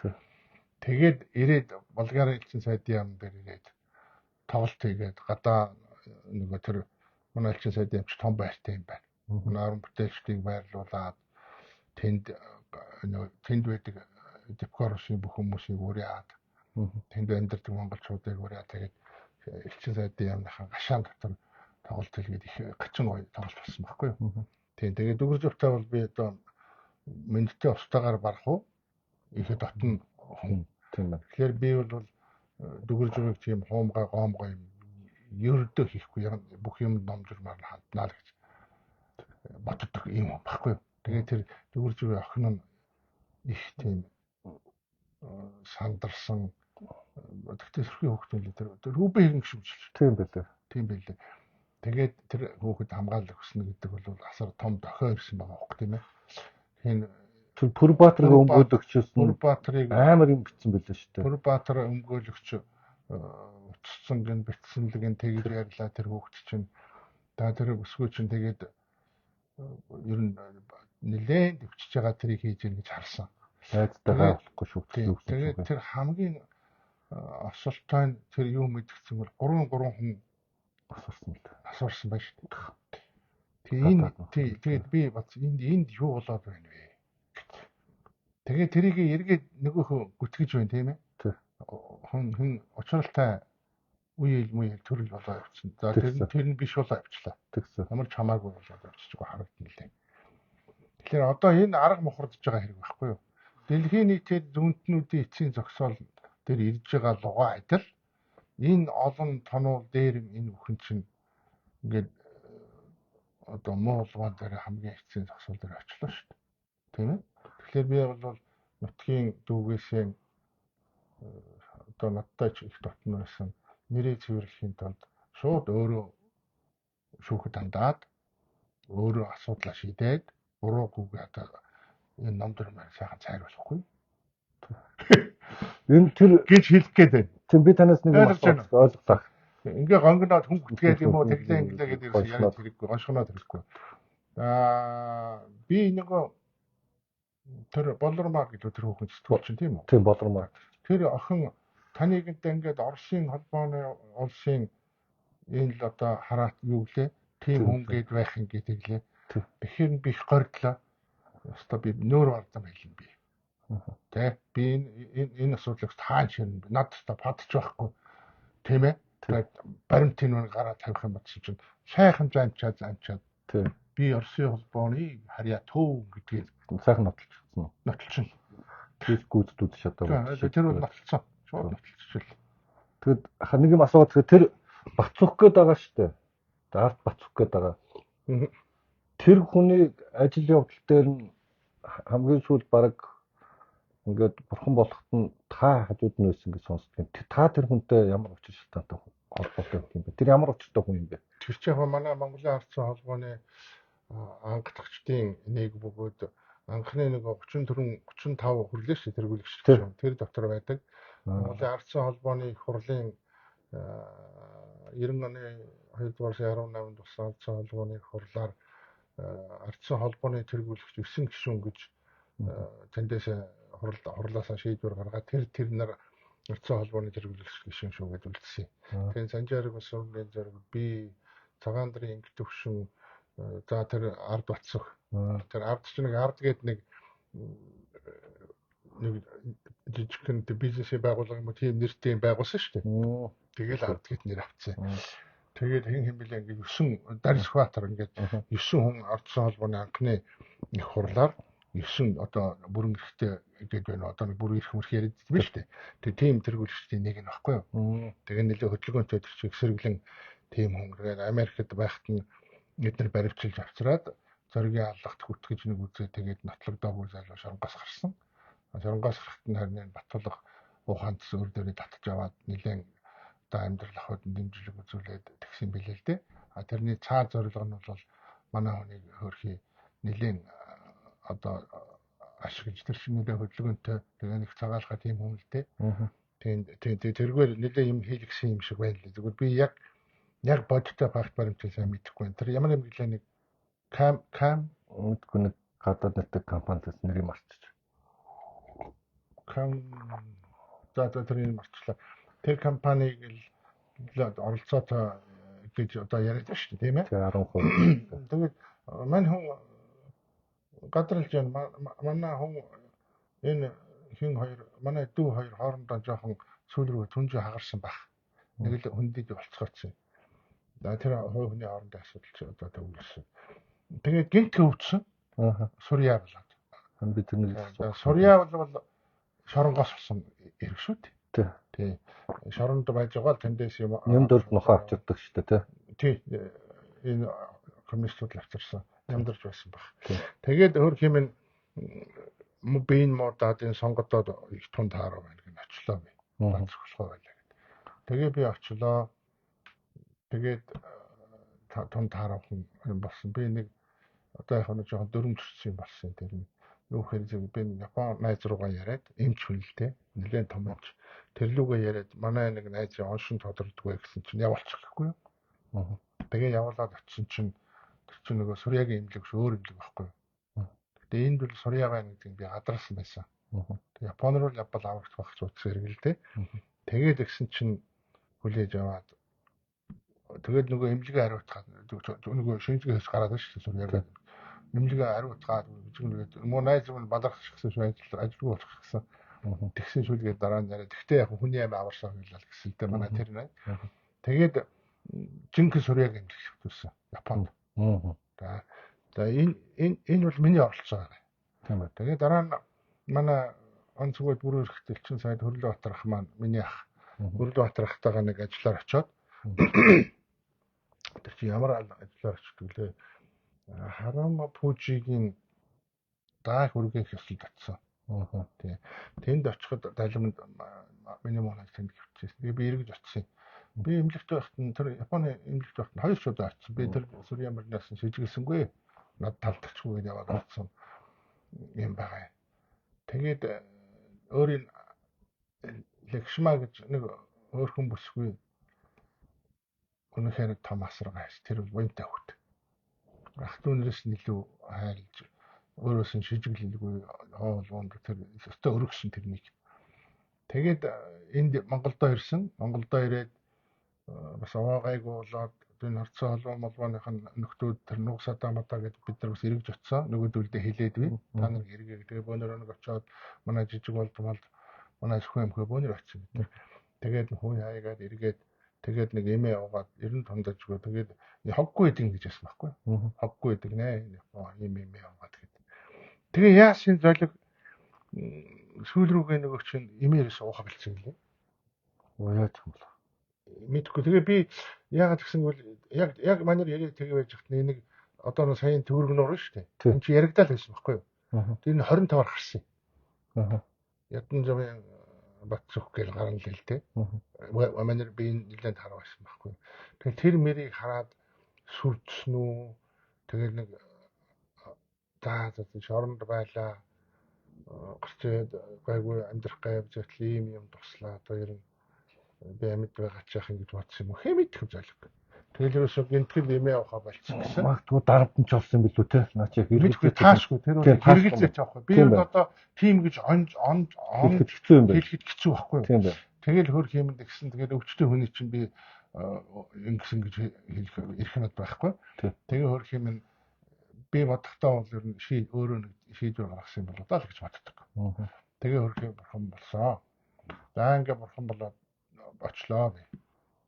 Тэгээд ирээд Болгарын элчин сайдын яам дээр ирээд тоглолт хийгээд гадаа нөгөө тэр манай элчин сайдын яамч том байртай юм байна. Манай орон бүтээлчдийг байрлуулад тэнд нөгөө тэнд байдаг Дипкорусын бүх хүмүүсийг уриад тэнд амьдардаг монголчуудыг уриад тэгээд элчин сайдын яамныхаа гашаан дотор тоглолт хийгээд их гачин гоё тоглолт болсон байхгүй юу. Тийм тэгээд Дүгэржөвтэй бол би одоо мэндтэй устаагаар барах уу ихэд дотн хүн. Тийм байна. Тэгэхээр би бол дүгэрж байгааг тийм хуумгай гоомгой юм ердөө хийхгүй, бүх юм номжирмаар ханднаа л гэж боддог юм баггүй. Тэгээд тэр дүгэрж байгаа охин нь их тийм сандарсан. Тэгтээ сөрхий хүүхэд байлээ, тэр хүүбэ хэрэг шүмжил. Тийм байлээ. Тийм байлээ. Тэгээд тэр хүүхэд хамгаалал өгсөн гэдэг бол асар том дохио ирсэн байгаа хөөе, тийм ээ. Хин тэр Пүрбаатрыг өмгөөлөгчөөс нь Пүрбаатрыг амар юм битсэн байлээ шүү дээ. Пүрбаатар өмгөөлөгч утассан гэн битсэн л гэн тэгж ярьлаа тэр хүүхэд чинь. За тэр өсгөө чинь тэгээд ер нь нэлээд дэвчиж байгаа тэрийг хийж гин гэж харсан. Найзтайгаа болохгүй шүүгдсэн үг. Тэгээд тэр хамгийн осолтой нь тэр юу мэдгдсэн бол 3 хүн асуурсан л дээ. Асуурсан байна шүү дээ. Тэгээ энэ тэгээд би бац энд юу болоод байна вэ? Тэгээд тэрийг эргээд нөгөөхөө гүтгэж байна, тийм ээ. Хүн учралтай үе үе төрөл болоо явчихсан. За тэр нь биш болоо явчлаа. Тэгсэн. Ямар ч хамаагүй болоод явчихгүй харагдана лээ. Тэгэхээр одоо энэ арга мухардж байгаа хэрэг байхгүй юу? Дэлхийн нийтээр зүүнтнүүдийн эцсийн зогсоол дээр ирж байгаа лугаа адил энэ олон тонууд дээр энэ бүхэн чинь ингээд одоо муу лугаан дээр хамгийн эцсийн зогсоол дээр очлоо шүү дээ. Тийм ээ. Тэгэхээр би бол нутгийн дүүгээсээ одоо надтай ч их дотно байсан нэрээ цэвэрлэхийн тулд шууд өөрөө шүүхэд хандаад өөрөө асуудлаа шийдээд буруугүйгээ одоо энэ ном дэр маань сайхан цайруулахгүй. Энэ тэр гэж хэлэх гээд байна. Тийм, би танаас нэг юм ойлголоо. Ингээ гонгоноод хүн гүтгээд юм уу тэглээ инглээ гэдэг яриад хэрэггүй, гоншгоноод хэрэггүй. Аа би нөгөө тэр Болормаар гэдэг тэр хүүхэн сэтгүүл чинь тийм үү? Тийм, Болормаар. Тэр охин таныг ингээд Оросын холбооны улсын энэ л одоо хараат юу гэлээ? Тийм хүн гээд байх юм гэдэг лээ. Тэгэхээр би их гордлоо. Өстой би нөөр вардан байлаа би. Тэ би энэ асуудлыг таан ширнэ. Над өстой падч байхгүй. Тийм ээ. Тэгээд баримтын нүн гараа тавих юм бодсон чинь сайхан замчаад. Тийм. Би Оросын холбооны харьяа төв гэдгийг сайхан нотолчихсон. Нотолчихно. Тэр гүйцэд үзэж чадаагүй. Тэр бол нотолцсон. Шууд нотолчихлоо. Тэгэд нэг юм асууад тэр Бацүх гээд байгаа шүү дээ. Арт Бацүх гээд байгаа. Тэр хүний ажил явдал дээр нь хамгийн сүүл баг ингээд бурхан болоход нь та хажууд нь байсан гэж сонсдог. Та тэр хүнтэй ямар учир шалтгаантай холбоотой юм бэ? Тэр ямар учиртай хүн юм бэ? Тэр чинь яг манай Монголын ардсан холбооны ангатгчдын нэг бөгөөд анхны нэг 34 35 хүрлээ шүү тэргүүлэгч тэр дотор байдаг. Монголын ардсан холбооны их хурлын 90 оны 2 дугаар сарын 18-нд болсон ардсан холбооны их хурлаар ардсан холбооны тэргүүлэгч 9 гишүүн гэж тэндээс хурлаасаа шийдвэр гаргаад тэр нар ардсан холбооны тэргүүлэгч гишүүн шүү гэж үлдсэн. Тэгээд Санжаараг бас өмнө зэрэг би Цагаан дарын инг төвшин за тэр ард Батсөх тэр ард чинь нэг ард гээд нэг жижигхэн бизнесийн байгууллага юм уу тийм нэртэй юм байгуулсан шүү дээ. Тэгэл ард гээд нэр авцсан. Тэгээд хэн хэн бэлээ ингээд 9 Дарьсбаатар ингээд 9 хүн ардсан холбооны анхны их хурлаар 9 одоо бүрэн эрхтэй гэдэг байна. Одоо нэг бүрэн эрх мөрх яриад байсан шүү дээ. Тэгээд тийм тэргүүлэгчдийн нэг нь баггүй юу. Тэгээд нэлээ хөдөлгөөнтэй тэр чиг сэргэлэн тийм хүн. Тэгээд Америкт байхад нь эднэр баривчилж авчираад зоригийн аллагт хүтгэж нэг үзээ тэгээд нотлогдоогүй залуу шоронгоос гарсан. Шоронгоос гарахт нь харин Батулга ухаанд өөр дээрээ татж аваад нэлээд одоо амьдрал ахуйд дэмжлэг үзүүлээд тэгсэн билээ л дээ. А тэрний цаа зорилго нь бол манай хүнийг хөөрхий нэлээд одоо ашиглаж тэр шиг нэлээд хөдөлгөөнтэй тэгээ нэг цагаалхаа тийм хүн л дээ. Тийм тэргээр нэлээд юм хийлгсэн юм шиг байна лээ. Зүгээр би яг бодиттой факт баримтыг сайн мэдэхгүй байна. Тэр ямар юм гэлээ нэг кам мэдгүй нэг гадаад нэртэй компаниас нэрийг марчиж. Кам за тэрийг марчлаа. Тэр компаниг л оролцоотой гэж одоо яриад байна шүү дээ, тийм ээ? 10%. Тэгээд мань хүн гадралж байна. Манай хүн энэ хин хоёр манай дүү хоёр хоорондоо жоохон сүүл рүү түнжээ хагарсан байх. Нэг л хөндөж болцгооцсон. За тэр хувь хүний хоорондын асуудал чи одоо төвлөрсөн. Тэгээд гинт хөвдсөн. Аа. Сурья болоод. Би тэрнийг Сурья бол Шоронгоос болсон эрг шүү дээ. Тий. Шоронд байж байгаа л тэндээс юм. Нямдөрд нохоо авчирдаг шүү дээ, тий. Тий. Энэ коммунистууд л авчирсан. Нямдэрч байсан баг. Тэгээд өөр хэмээн би энэ муудаад энэ сонгодоод их тун таараа байна гэж очлоо би. Бацхлохоо байлаа гэд. Тэгээ би очлоо. Тэгээд тун таараа хүн юм болсон. Би нэг одоо яг нэг жоохон дөрөм төрсөн юм болсон тэр нь. Юу гэхээр зөв би Япон найз руугаа яриад эмч хүн л дээ. Нэлээд том эмч. Тэр лүүгээ яриад манай нэг найзын оншин тодордгоо гэсэн чинь явуулчих гэхгүй юу. Тэгээ явуулаад очисон чинь тэр чинь нөгөө Сурьягийн эмнэлэг биш өөр эмнэлэг байхгүй юу. Гэтэ энд бол Сурья байна гэдгийг би гадарсан байсан. Тэг Япон руу явбал аврагч байх ч утас хэрэг л дээ. Тэгээд тэгсэн чинь хүлээж аваад тэгээд нөгөө эмнэлгээ хариуцгаад нөгөө шинжилгээ хийх гараад шүү дээ Сурьягийн. Эмнэлгээ хариуцгаад гэж муу найз руу бадарах гэсэн шүү ажилгүй болох гэсэн. Тэгсэн шүлгээ дараа нь яриад. Тэгтээ яг хүний амь аварсан байлаа гэсэн л дээ манай тэр найз. Тэгээд жинхэнэ Сурьягийн эмнэлэг шивтүүлсэн Японд. За энэ бол миний оролцоо байна. Тийм ээ. Тэгээд дараа нь манай Онцгой бүрэн эрхт элчин сайд Хөрлөө Батар ах маань миний ах Хөрлөө Батар ахтайгаа нэг ажиллаар очиод тэр чи ямар ажиллаар очдөг лээ. Харама Пужигийн даах үргээх ёслолд очсон. Тийм. Тэнд очиход далимд миний муу найз тэнд гівчихсэн. Тэгээ би эргэж очсон. Би эмнэлэгт байхад нь тэр Японы эмнэлэгт байхад нь хоёр шудаа очсон. Би тэр Сурья мөрнөөс нь шижиглэсэнгүй. Над талдагчгүй гэдээ яваад очсон юм байгаа. Тэгээд өөрийн Лакшма гэж нэг өөрхөн бүсгүй үнэхээр том асарга хайс. Тэр бол уянтай хөвгт. Ах дүүнээс нь илүү хайрлж өөрөөс нь шижиглэлгүй хоол унд тэр өстой өргөсөн тэрнийг. Тэгээд энд Монголдо ирсэн. Монголдо ирээд бас овоо гайгүй болоод энэ харцсан холбоо молбооных нь нөхдүүд тэр нугсадаа мадаа гэд бид нар бас эргэж очсон. Нөгөөдөлдөө хилээд би. Та нар эргээ. Тэгээ бөөнөр нэг очиод манай жижиг болдмол манай зөвхөн юмхөө бөөнөр очсон гэдэг. Тэгээд хүү хаягаад эргээд тэгээд нэг эмээ яваад 90 тундажгүй. Тэгээд хоггүй идэг гэж яасан байхгүй. Хоггүй идэг нэ. Ийм эмээ яваад гэд. Тэгээ яасын золиг сүүл рүүгээ нөгөө чинь эмээрээс уухаа бэлдсэн гэлээ. Яаж юм бол? Мэдгүй. Тэгээ би яагаад гэсэн бол яг манер яриад тэгээ байж хат нэг одоо нэг саяын төгрөгнөр шүү дээ. Энд чи яригдаал байсан байхгүй юу? Тэр нь 25-аар гарсан юм. Ядан замын Батцөх гэл гарan л л дээ. Манер би нэлээд хараа байсан байхгүй юу? Тэгээ тэр мэрийг хараад сүрдсэн үү? Тэгээ нэг за шоронд байлаа. Гарч ирээд гайгүй амьдрах гай явж байтал ийм юм туслаа. Одоо ер нь би амьд байгаа ч яах юм гэж бодсон юм уу? Хэн мэдэх золиг. Тэгэл ерөөсөө гинтгэл эмээ явахаа болцсон гэсэн. Магадгүй дарамт нь ч болсон юм билүү те. Наа чи хэрэггүй таашгүй тэр бол хэрэгэлзээч авахгүй. Би ер нь одоо тийм гэж онж он хэлэхэд хэцүү юм байна. Хэлэхэд хэцүү байхгүй юу? Тийм байна. Тэгэл хөр хиймэнд гэсэн тэгэл өвчтөй хүний чинь би ингэсэн гэж хэлэх эрх нь байхгүй. Тэгээ хөр хиймэн би бодохдоо бол ер нь өөрөө нэг шийдвэр гаргасан юм болоо даа л гэж боддог. Тэгээ хөр хийм бурхан болсон. За ингээ бурхан болоод очлоо би.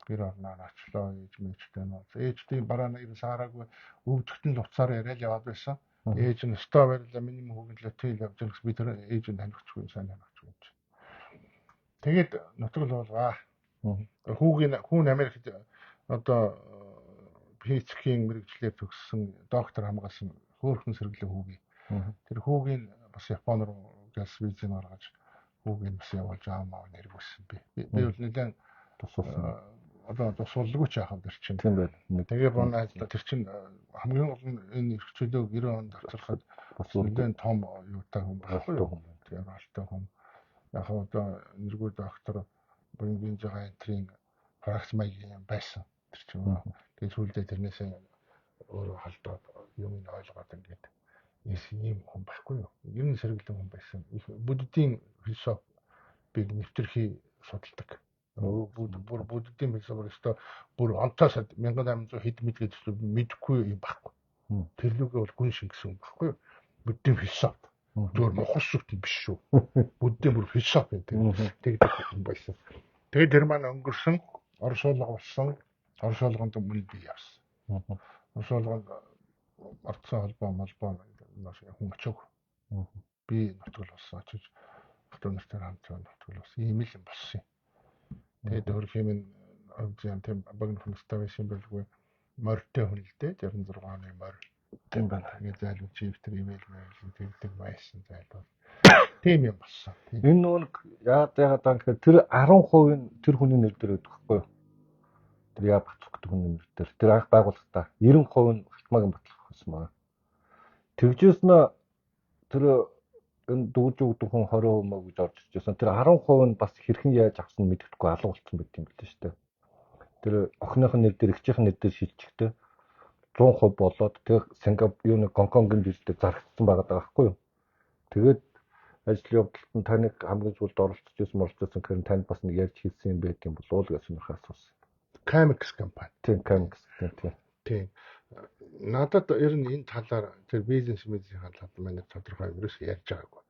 Гэр орноор очлоо ээж мэжтэй нөө. Ээждийн бараа нэр саараагүй өвдөгт нь уцаар яриад яваад байсан. Ээж нь өстой байрлаа миний хүүгэн л тэгэл явж байгаа гэсэн би тэр ээж нь танихгүй сайн танихгүй юм чи. Тэгээд нутаг болгоо. Хүүгийн хүүн Америкт одоо физикийн мэрэгчлэр төгссөн доктор хамгаалсан хөөрхөн сэргэлэн хүүгийн. Тэр хүүгийн бас Япон руу газ визийг гаргаж хүүгийн бас явуулж аав маав нэргүүлсэн би. Би бол нэлээд тусуулсан. Одоо тусуулгүй ч яхав тэр чинь. Тийм байна. Тэгээ боноо тэр чинь хамгийн гол нь энэ эрх чөлөөг 90 онд авчрахад бас нэлээд том юутай хүн байхгүй юу? Тийм алтай хүн. Яг одоо нэргүй доктор буян байгаа энтрийн фракц маягийн юм байсан. Тэр чинь. Тэгээ сүүлдээ тэрнээсээ өөрөө холдоод юм нь ойлгоод ингээд ийм хүн байхгүй юу? Ер нь сэргэлэн хүн байсан. Буддийн философиг нэвтрхий судалдаг. Бүр буддийн философи өстө бүр онтоос 1800 хэд мэд гэж мэдэхгүй юм байхгүй. Тэр лүгээ бол гүн шингэсэн юм байхгүй юу? Буддийн философи. Зүгээр мухас сүтэн биш шүү. Буддийн бүр философи юм тэгдэг хүн байсан. Тэгээд тэр маань өнгөрсөн Орос шуулга болсон. Орос шуулганд өмнө би явсан. Орос шуулганд орцсон холбоо молбоо хүн очоогүй. Би нутгал болсон очиж Ах дүү нартай хамт явна. Тэгвэл бас ийм л юм болсон юм. Тэгээд өөрхийн минь хувьд тийм богино хүнстэй байсан байлгүй. Морьтой хүн л дээ 66 оны морь. Тийм байна. Тэгээд зайлуул чив тэр имэйл мэйл тэгдэг байсан зайлуул. Тийм юм болсон. Энэ нөгөө нэг яагаад яагаад гэхээр тэр 10% нь тэр хүний нэр дээр өгдөг байхгүй юу? Тэр яа Бацх гэдэг хүний нэр дээр. Тэр анх байгуулгахдаа 90% нь Халтмаагийн батлах байсан байна. Тэгжээс нь тэр энэ дүүж өгдөг хүн 20% мө гэж орж иржсэн. Тэр 10% нь бас хэрхэн яаж авсан нь мэдэхгүй алга болцсон байт юм билээ шүү дээ. Тэр охиных нь нэр дээр, эгчийнх нь нэр дээр шилжихтэй 100% болоод тэр Сингапур юу нэг Гонконгийн бирж дээр зарагдсан байгаа даа байхгүй юу. Тэгээд ажил явдалд нь таныг хамгийн сүүлд оролцож байсан моролцсон гэхээр танд бас нэг ярьж хэлсэн юм байт юм болов уу гэж сонирхоо асуусан. Camex компани. Тийм, Camex тийм. Тийм. Надад ер нь энэ талаар тэр бизнес мэдсийн талаар манай тодорхой ерөөс ярьж байгаагүй.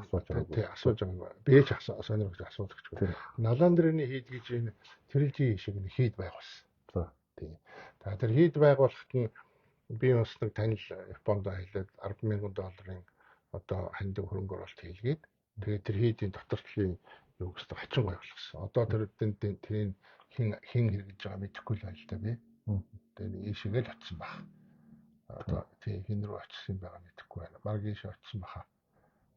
Асууж байгаагүй. Тийм, асууж байгаагүй. Би ч сонирхож асуудагчгүй. Наландрын хийд гэж энэ тэрэлжийн шиг нэг хийд байгуулсан. За. Тийм. За тэр хийд байгуулахад нь би бас нэг танил Японд аялаад $10,000 одоо хандаг хөрөнгө оруулалт хийлгээд тэгээд тэр хийдийн дотор талын юу гэсэн хачин гой болгосон. Одоо тэр тэрийг хин хэрэгжиж байгаа мэдэхгүй л байна л да би. Тэгээд ийшээгээ л очсон баг. Одоо тийм хин рүү очсон юм байгаа мэдэхгүй байна. Бараг ийшээ очсон баха.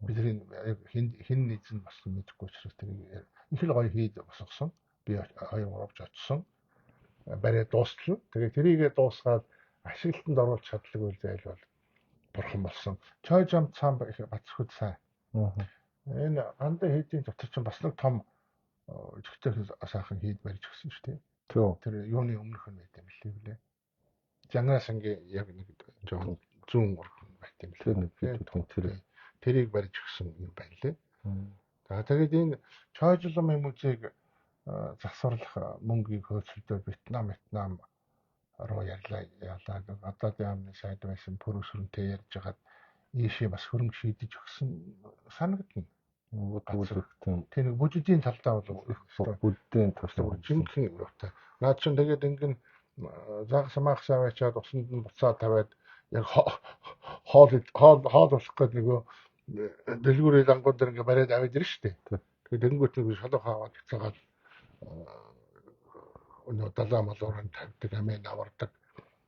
Би тэрийг яг хин нийцэн болсон мэдэхгүй учраас тэрийг их л гоё хийд босгосон. Би 2 3 очсон. Барай дуустлаа. Тэгээд тэрийгээ дуусгаад ашиглалтанд оруулах чадлагүй зайл бол бурхан болсон. Чойжам цам Бацхүд сайн. Энэ гандаа хийдийн дотор чинь бас нэг том жигтэй сайхан хийд барьж өгсөн шүү дээ. Тэр юуны өмнөх нь байт юм лээ. Жангара сангийн яг нэг жоохон зүүн урд байт юм лээ. Тэрийг барьж өгсөн юм байна лээ. За тэгээд энэ Чойжлом музейг засварлах мөнгийг хөөцөлдөө Вьетнам руу ярьлаа ялаа гадаадын яамны сайд байсан пөрөсрөнтэй ярьж хагаад ийшээ бас хөрөнгө шийдэж өгсөн санагдана. Тэр нэг бүжидийн талдаа бол бүддийн талдаа жинхэнэ юутай. Наад чинь тэгээд ингэн загас магас аваачаад усанд нь буцаа тавиад яг хоол хоол хоол болох гээд нөгөө дэлгүүрийн лангуун дээр ингээ бариад аваад ирнэ шүү дээ. Тэгээд тэнгуут нэг шалах аваад буцаагаад өнөө далаа малуурын тавьдаг, амийн авардаг,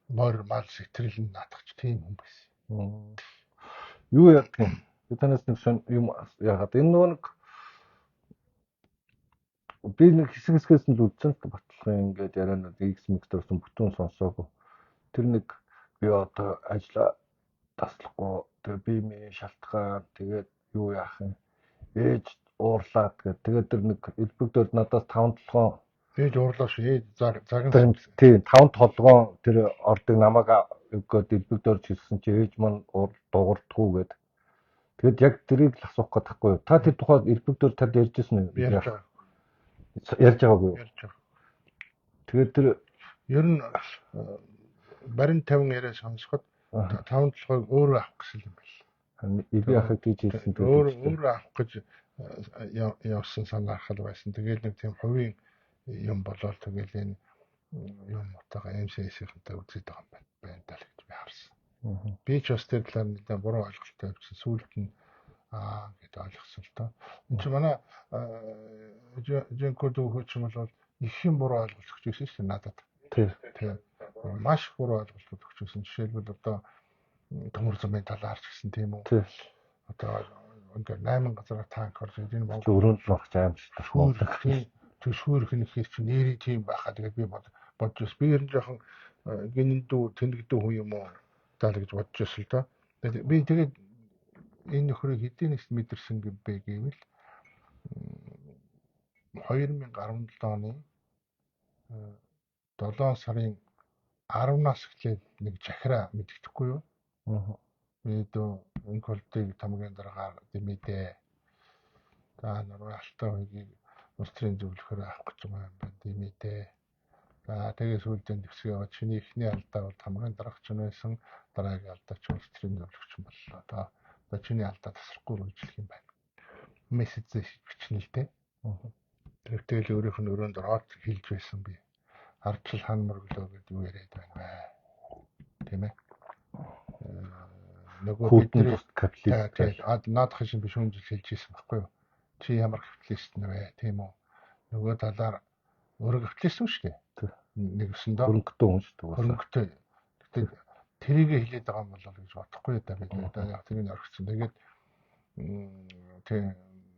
морь мал сэтрэл нь наадах ч тийм хүн байсан. Юу яадаг юм? Би танаас нэг сон юм яагаад энэ нөгөө нэг би нэг хэсэг хэсгээс нь л үзсэн л батлахын ингээд ярианууд X mix дөрсөн бүтэн сонсоогүй. Тэр нэг би одоо ажлаа таслахгүй тэр би миний шалтгаан тэгээд юу яах юм ээж уурлаад тэгээд тэгээд тэр нэг элбэг дөр надаас 5 толгоон ээж уурлаа шүү. Ээж заган тийм 5 толгоон тэр ордог намайг өгөөд элбэг дөрж хэлсэн чи ээж маань дуурдгүү гэд. Тэгэд яг тэрийг л асуух гээд байхгүй юу? Та тэр тухай элбэг дөр танд ярьж ирсэн үү? Ярьж байгаагүй юу? Ярьж байгаа. Тэгээд тэр ер нь барин 50 яриа сонсоход 5 толгойг өөрөө авах гэсэн юм байна. Эби ахыг тийж хэлсэн тэр өөрөө авах гэж явсан санаа архал байсан. Тэгэл нэг тийм хувийн юм болоод тэгэл энэ юм утгаа MCS-ийнхэнтэй үзээд байгаа юм байна даа л гэж би харсан. Би ч бас тэр талаар нэлээд буруу ойлголттой байсан. Сүүлд нь аа гэдээ ойлгосон л доо. Энд чинь манай Жинко дүүхөө ч юм бол их юм буруу ойлголт өгч байсан шүү дээ надад. Тийм. Маш их буруу ойлголт өгч байсан. Жишээлбэл одоо төмөр замын талаар ч гэсэн тийм үү. Одоо ингээд 8 газараа танк орж энэ Монгол өрөөнд л орох аим шүү дээ. Тэр шүүрх нь ихээр чинь нэрээ тийм байхаа тэгээд би бодож бас би ер нь жоохон гинэндүү тэнэгдүү хүн юм уу даа л гэж бодож байсан л доо. Би тэгээд энэ нөхрийг хэдийнээс мэдэрсэн гэвбэ гэвэл 2017 оны 7 сарын 10-наас эхлээд нэг жахира мэддэхгүй юу? Миний дүү инколдыг тамгийн дараагаар дэмэдэ. За нуруу алтан хоёгийг улс төрийн зөвлөхөөр авах гэж байгаа юм байна дэмэдэ. За тэгээ сүүлдээ дэвсгээ яваад чиний эхний алдаа бол тамгийн дараагч нь байсан, дараагийн алдаа чи улс төрийн зөвлөгч боллоо. Одоо чиний алдаа тасрахгүй үйлчлэх юм байна. Мессеж бичнэ л дээ. Тэртэл өөрийнх нь өрөөнд ороод хэлж байсан би. Ардчил хан мөрөглөө гэдэг юу яриад байна вэ? Тийм ээ. Нөгөө бидний капиталист наадах шин би шүүмжил хэлж ирсэн байхгүй юу? Чи ямар капиталист нь вэ, тийм үү? Нөгөө талаар өөрөө капиталист юм шүү дээ. Нэг өсөндөө хөрөнгөтэй хүн шүү дээ. Хөрөнгөтэй. Гэтэ тэрийг хэлээд байгаа юм бол гэж бодохгүй даа би. Одоо яг тэрийг орхисон. Тэгээд тийм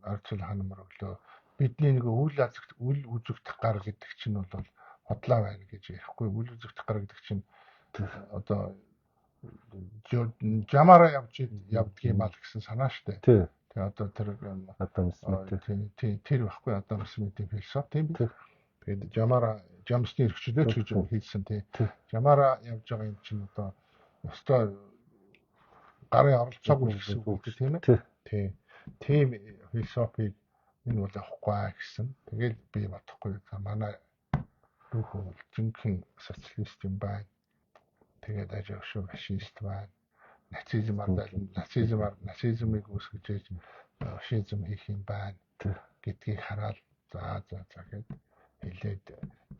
орцол ханамар өглөө бидний нэг үл үзэгдэх гар гэдэг чинь бол хотлаа байна гэж ярихгүй. Үл үзэгдэх гар гэдэг чинь одоо жамаараа явж явдгийм ал гэсэн санаа шүү дээ. Тэгээ одоо тэр Адам Смит тий тэр байхгүй Адам Смитийн философи тийм биз. Тэгээд жамаараа жамсны эрхчлөөч гэж хэлсэн тий. Жамаараа явж байгаа юм чинь одоо ёстой гарын оролцоогүй гэсэн үг тийм ээ. Тий. Тийм философиг энэ бол авахгүй гэсэн. Тэгээд би бодохгүй. Манай дүүхүү бол жинхэнэ социалист юм байна. Тэгээд аж ахуй фашист байна. Нацизмаар нацизмыг үүсгэж ээж фашизм хийх юм байна гэдгийг хараад за за за гэд хэлээд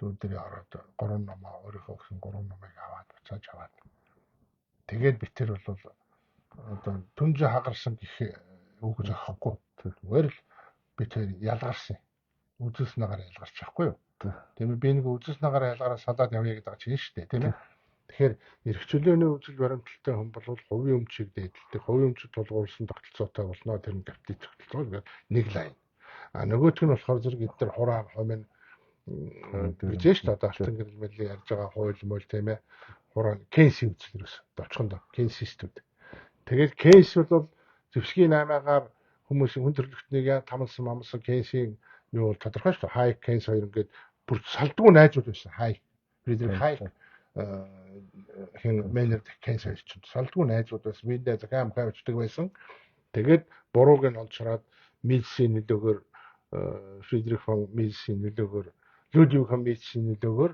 дүүдэрээ ороод 3 номоо өөрийнхөө өгсөн 3 номыг аваад буцааж аваад тэгээд би тэр бол одоо түнжээ хагарсан гэх үг зохиохгүй. Зүгээр л би тэр ялгарсан. Үзүүлснээр ялгарч байхгүй юу? Тийм ээ, би нэг үзүүлснээр ялгараа салаад явъя гэдэг байгаа чинь шүү дээ, тийм ээ. Тэгэхээр эрх чөлөөний үзэл баримталтай хүн бол хувийн өмчийг дээдэлдэг, хувийн өмчөд тулгуурласан тогтолцоотой болно. Тэр нь капиталист тогтолцоо гэдэг нэг лайн. А нөгөөх нь болохоор зэрэг эдгээр хураа хомин гэж шүү дээ. Одоо алтан гэрэл мэл ярьж байгаа хууль мөл тийм ээ. Хураа Кейнсийн үзэл ерөөс дочхондоо Кейнсистүүд. Тэгээд Кейнс бол зэвсгийн 8-аар хүмүүсийн хүн төрөлхтнийг тамалсан мамлсан Кейнсийн юу бол тодорхой шүү дээ. Хайек Кейнс хоёр ингээд бүр салдгүй найзууд байсан. Хайек, Фридрих Хайек хин Мейнард Кейнс хоёр чинь салдгүй найзууд байсан. Биндээ захиам хавчдаг байсан. Тэгээд бурууг нь олж хараад Милсийн нөлөөгөөр Фридрих фон Милсийн нөлөөгөөр Людвиг фон Милсийн нөлөөгөөр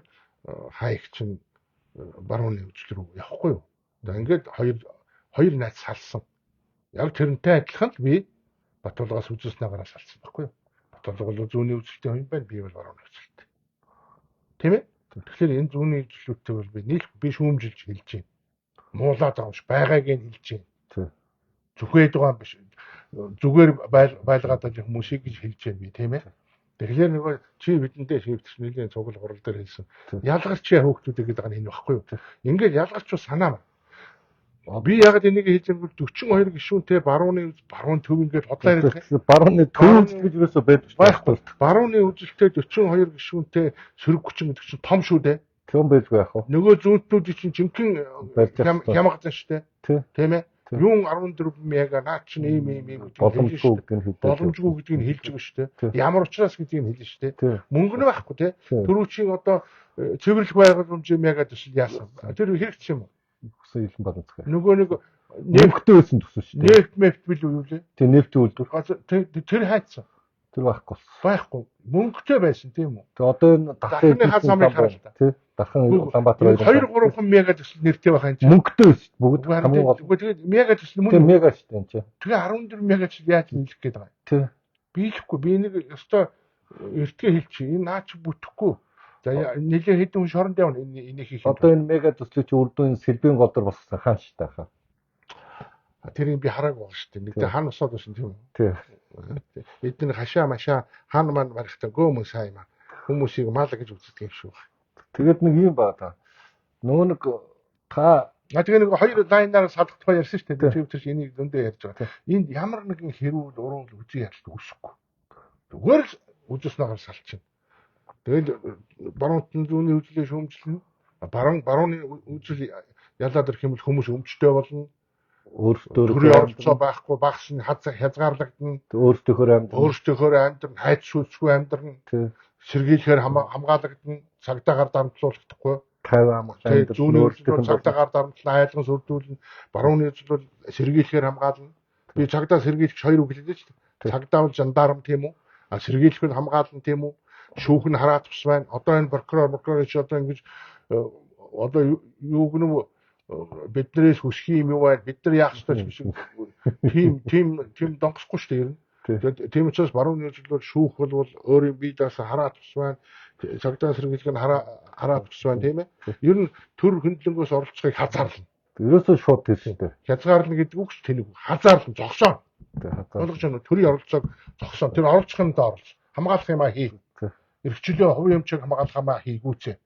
Хайек чинь барууны үзэл рүү явахгүй юу. За ингээд хоёр найз салсан. Яг тэрнтэй адилхан л би Батулгаас үзүүлснээр салсан байхгүй юу. Батулга бол зүүнний үзэлтэй хүн байна, би бол барууны үзэлтэй. Тийм ээ? Тэгэхээр энэ зүүнний үзлүүдтэй бол би нийлэх би шүүмжилж хэлж байна. Муулаад байгаа юм биш, байгааг нь хэлж байна. Зүхээд байгаа юм биш. Зүгээр байлгаад байгаа хүмүүсийг гэж хэлж байна би, тийм ээ? Тэгэхээр нөгөө чи бидэндээ шивтэрч нэлийн цугал хурал дээр хэлсэн. Ялгарч яа хүүхдүүдээ гэдэг нь энэ багхгүй юу? Ингээд ялгарч санаа байна. Би яг энийг хэлж байгаа бол 42 гишүүнтэй барууны баруун төв ингээд хотлоо яриад байгаа. Барууны төв гэж юусоо байдаг байхгүй. Барууны үзэлтэй 42 гишүүнтэй сөрөг хүчин гэдэг чинь том шүү дээ. Том байлгүй яах вэ? Нөгөө зүүнтнүүд чинь жинхэнэ хямгазан шүү дээ. Тийм ээ. Юун 14 мега наа чинь ийм ийм ийм гэдэг боломжгүй гэдгийг хэлдэг. Боломжгүй гэдгийг нь хэлж байгаа шүү дээ. Ямар учраас гэдгийг нь хэлнэ шүү дээ. Мөнгө нь байхгүй тий. Түрүүчийн одоо цэвэрлэх байгууламжийн мега төсөл яасан. Тэр хэрэгцсэн юм уу? Хүсэн илэн боломжтой. Нөгөө нэг нефттэй байсан төсөл шүү дээ. Нефт мефт бил үү лээ? Тий, нефтийн үйлдвэр. Тэр хайцсан. Тэр байхгүй болсон. Байхгүй. Мөнгөтэй байсан тийм үү? Тэгээ одоо энэ дахны хаз замыг хараа л та. Тий. Дархан Улаанбаатар 2 3 мега төсөл нэртэй байх юм чинь. Мөнгөтэй байсан шүү дээ. Бүгд хамгийн гол. Тэгээд мега төсөл мөн. Тий, мега шүү дээ энэ чинь. Тэгээ 14 мега төсөл яаж нийлэх гээд байгаа юм? Тий. Биелэхгүй. Би нэг ёстой эртгээ хэлчих. Энэ наа чи бүтэхгүй. За нэлээ хэдэн хүн шоронд явна энийг хийх. Одоо энэ мега төслийг чи үрдүүн Сербийн гол дор болсон хаан шүү дээ хаа. Тэрийг би хараагүй байгаа шүү дээ. Нэг тэ хан усаад байсан тийм үү? Тий. Эдгээр хашаа машаа хан маань барихтаа гөөмөн сайн юм. Хүмүүсийг мал гэж үздэг юм шүү. Тэгээд нэг юм байна та. Нөгөө нэг та тэгээ нэг хоёр лайнаар салах тухай ярьсан шүү дээ. Тэр тэр энийг зөндөө ярьж байгаа. Энд ямар нэгэн хэрүүл уран үзий ядалт үүсэхгүй. Зүгээр л үзэснээр салчихна. Тэгэл баруун зүүнний үзлээ шүүмжлэнэ. Барууны үзэл ялаад ирэх юм бол хүмүүс өмчтэй болно. Өөртөө төрийн оролцоо байхгүй, багш нь хязгаарлагдана. Өөртөөхөөр амьдрна, хайц шүүлцгүй амьдрна. Сэргийлэхээр хамгаалагдана, цагдаагаар дарамтлуулагдахгүй. 50 амгалан амьдрал. Зүүнний үзэл бол цагдаагаар дарамтлан айлган сүрдүүлнэ. Барууны үзэл бол сэргийлэхээр хамгаална. Би цагдаа сэргийлэгч хоёр үг хэлээ шүү дээ. Цагдаа бол жандарм тийм үү? А сэргийлэх нь хамгаална тийм үү? Шүүх нь хараат бус байна. Одоо энэ прокурор чи одоо ингэж одоо юу гэнэ биднээс хүсэх юм юу байна? Бид нар яах ёстой ч биш. Тийм донгосгүй шүү дээ ер нь. Тэгээд тийм учраас барууны үзэл бол шүүх бол өөрийн бие даасан хараат бус байна. Цагдаа сэргийлэх нь хараат бус байна тийм ээ. Ер нь төр хөндлөнгөөс оролцохыг хазаарлана. Ерөөсөө шууд тэр шүү дээ. Хязгаарлана гэдэг үг ч тэнэг. Хазаарлана зогсоо. Ойлгож байна уу? Төрийн оролцоог зогсоон. Тэр оролцох юмдаа оролц. Хамгаалах юмаа хий. Эрхчлөө хувийн өмчийг хамгаалах юмаа хийгүүцээ.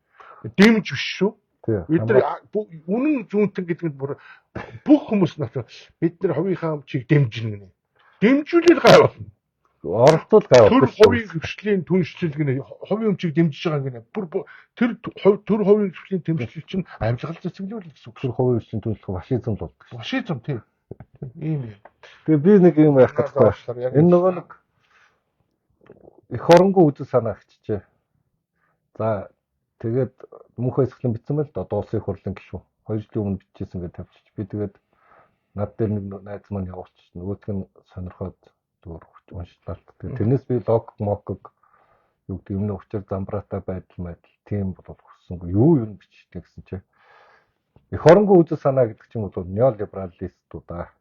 Дэмж биш шүү. Бид нар үнэн зүүнтэн гэдэг нь бүр бүх хүмүүс натаа бид нар хувийнхаа өмчийг дэмжинэ гинэ. Дэмжүүлэл гай болно. Оролцвол гай болно. Төр хувийн хвшлийн түншлэл гинэ. Хувийн өмчийг дэмжиж байгаа гинэ. Бүр тэр төр хувийн хвшлийн дэмжлэл чинь амжилт цэцэглүүл гэсэн үг. Төр хувийн хвшлийн түншлэл фашизм л болдог. Фашизм тий. Ийм юм. Тэгээ би нэг юм яах гэдэг. Энэ нөгөө нэг эх оронгүй үзэл санаа хичжээ. За тэгээд мөнхөө эсгэлэн бичсэн байл л да. Улсын их хурлын гишүүн. 2 жилийн өмнө бичижсэн гэж тавьчих. Би тэгээд над дээр нэг найз маань явуулчих. Нөгөөх нь сонирхоод зүгээр уншлаа л. Тэгээд тэрнээс би лог моког юу гэдэг юм нэ учир замбраатай байдал тийм бол хүссэнгүй. Юу юм бичдэг гэсэн чи. Эх оронгүй үзэл санаа гэдэг чинь бол неолибералистууд аа.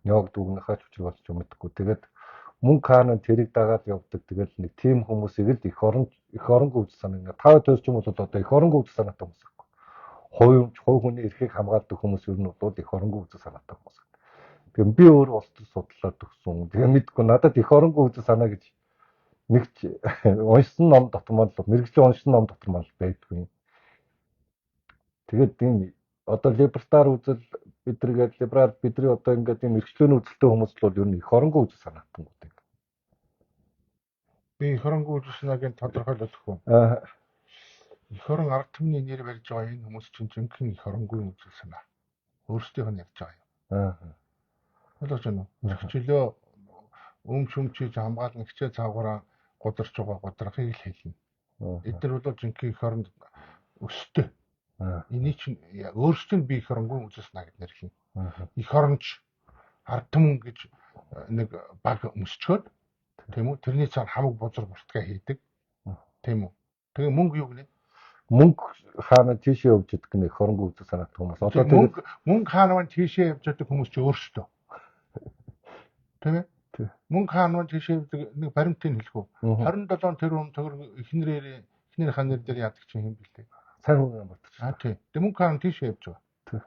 Неог дүгнэхээ ч учир болж юм мэдэхгүй. Тэгээд мөнгө хаана тэрийг дагаад явдаг. Тэгэл нэг тийм хүмүүсийг л эх оронгүй үзэл санаа. Та хоёр ч юм бол одоо эх оронгүй үзэл санаатай хүмүүс байхгүй. Хувь хувь хүний эрхийг хамгаалдаг хүмүүс ер нь бол эх оронгүй үзэл санаатай хүмүүс. Тэгэхээр би өөр улс төр судлаад төгсөн. Тэгээ мэдгүй надад эх оронгүй үзэл санаа гэж нэг ч уншсан ном дотор маань л мэргэжлийн уншсан ном дотор маань л байдгүй. Тэгээд ийм одоо либертар үзэл бид нар гээд либерал бидний одоо ингээд ийм эрхчлөөний үзэлтэй хүмүүс л бол ер нь эх оронгүй үзэл санаатай юм. Би эх оронгүй үзэл санааг нь тодорхойлох үү? Эх орон ард түмний нэр барьж байгаа энэ хүмүүс чинь жинхэнэ эх оронгүй үзэл санаа. Өөрсдийнх нь ярьж байгаа юм. Ойлгож байна уу? Эрхчлөө өмч өмчиж хамгаална хичээ цаагаараа гударч байгаа гудрахыг л хэлнэ. Эдгээр бол жинхэнэ эх оронд өстэй. Эний чинь өөрсдөө би эх оронгүй үзэл санаа гэж нэрлэнэ. Эх оронч ард түмэн гэж нэг баг өмсчөөд тийм үү? Тэрний цаана хамаг бузар буртгаа хийдэг. Тийм үү? Тэгээ мөнгө юу гинэ? Мөнгө хаана тийшээ явж идэг гэнэ эх оронгүй үзэл санаатай хүмүүс. Одоо мөнгө хаана маань тийшээ явж идэг хүмүүс чи өөрсдөө. Тийм ээ? Мөнгө хаана маань тийшээ явдаг нэг баримтыг хэлэх үү? 27 тэрбум төгрөг эхнэрээр эхнэр ханаар дээр яадаг чинь юм бэлээ. Сайн хүн юм бодчих. Аа тий. Тэгээ мөнгө хаана тийшээ явж байгаа.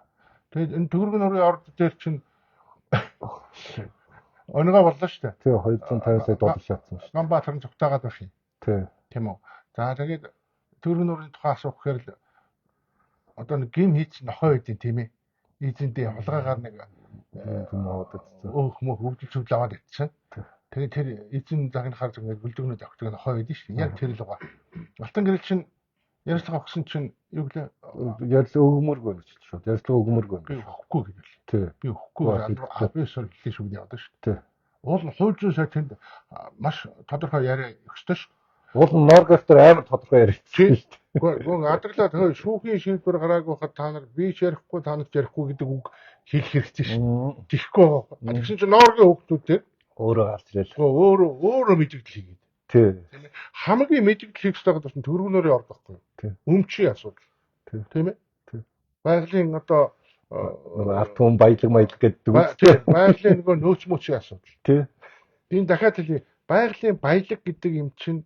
Тэгээд энэ төгрөг нурын орд дээр чинь оногоо боллоо шүү дээ. Тий 250 сая доллар шаацсан шүү. Ганбаатар нь зүгтаагаад байх юм. Тий. Тийм үү. За тэгээд төгрөг нурын тухай асуух гэхээр л одоо нэг гим хийц нохой байдیں۔ Тийм ээ. Эзэндээ хулгайгаар нэг юм аваад идсэн. Өөх мөх өвдөл цөвдөл аваад идсэн. Тэгээд тэр эзэн загнахаар зүг гүлдэгнүүд авдаг нохой байдیں шүү дээ. Яг тэр л байгаа. Алтан гэрэл чинь ярьцлага өгсөн чинь юу гэлээ? Ярьцлага өгмөргүй гэж хэлж шүү. Ярьцлага өгмөргүй. Би өгөхгүй гэж хэл. Тий. Би өгөхгүй би сор хэлээ шүү гэдэг явдаг шүү. Тий. Уул нь хууль зүйн сайд тэнд маш тодорхой яриа өгсөй шүү. Уул нь Норгос дээр амар тодорхой яриа өгсөн шүү. Үгүй адаглаа төө шүүхийн шийдвэр гараагүй хад та нар би ч ярихгүй та нар ч ярихгүй гэдэг үг хэлэх хэрэгтэй шүү. Тэгэхгүй байгаа. Тэгсэн чинь Норгийн хүүхдүүд өөрөө гарч ирэл. Өөрөө өөрөө мэдэгдэл хийгээд. Тий. Хамгийн мэдэгдэл хийх ёстой гэдэг нь төгрөгнөрийн орд байхгүй юу? Өмчийн асуудал. Тийм ээ? Байгалийн одоо ард түмэн баялаг маялаг гэдэг үг. Тийм. Байгалийн нөгөө нөөц мөчийн асуудал. Тий. Би дахиад хэлье. Байгалийн баялаг гэдэг юм чинь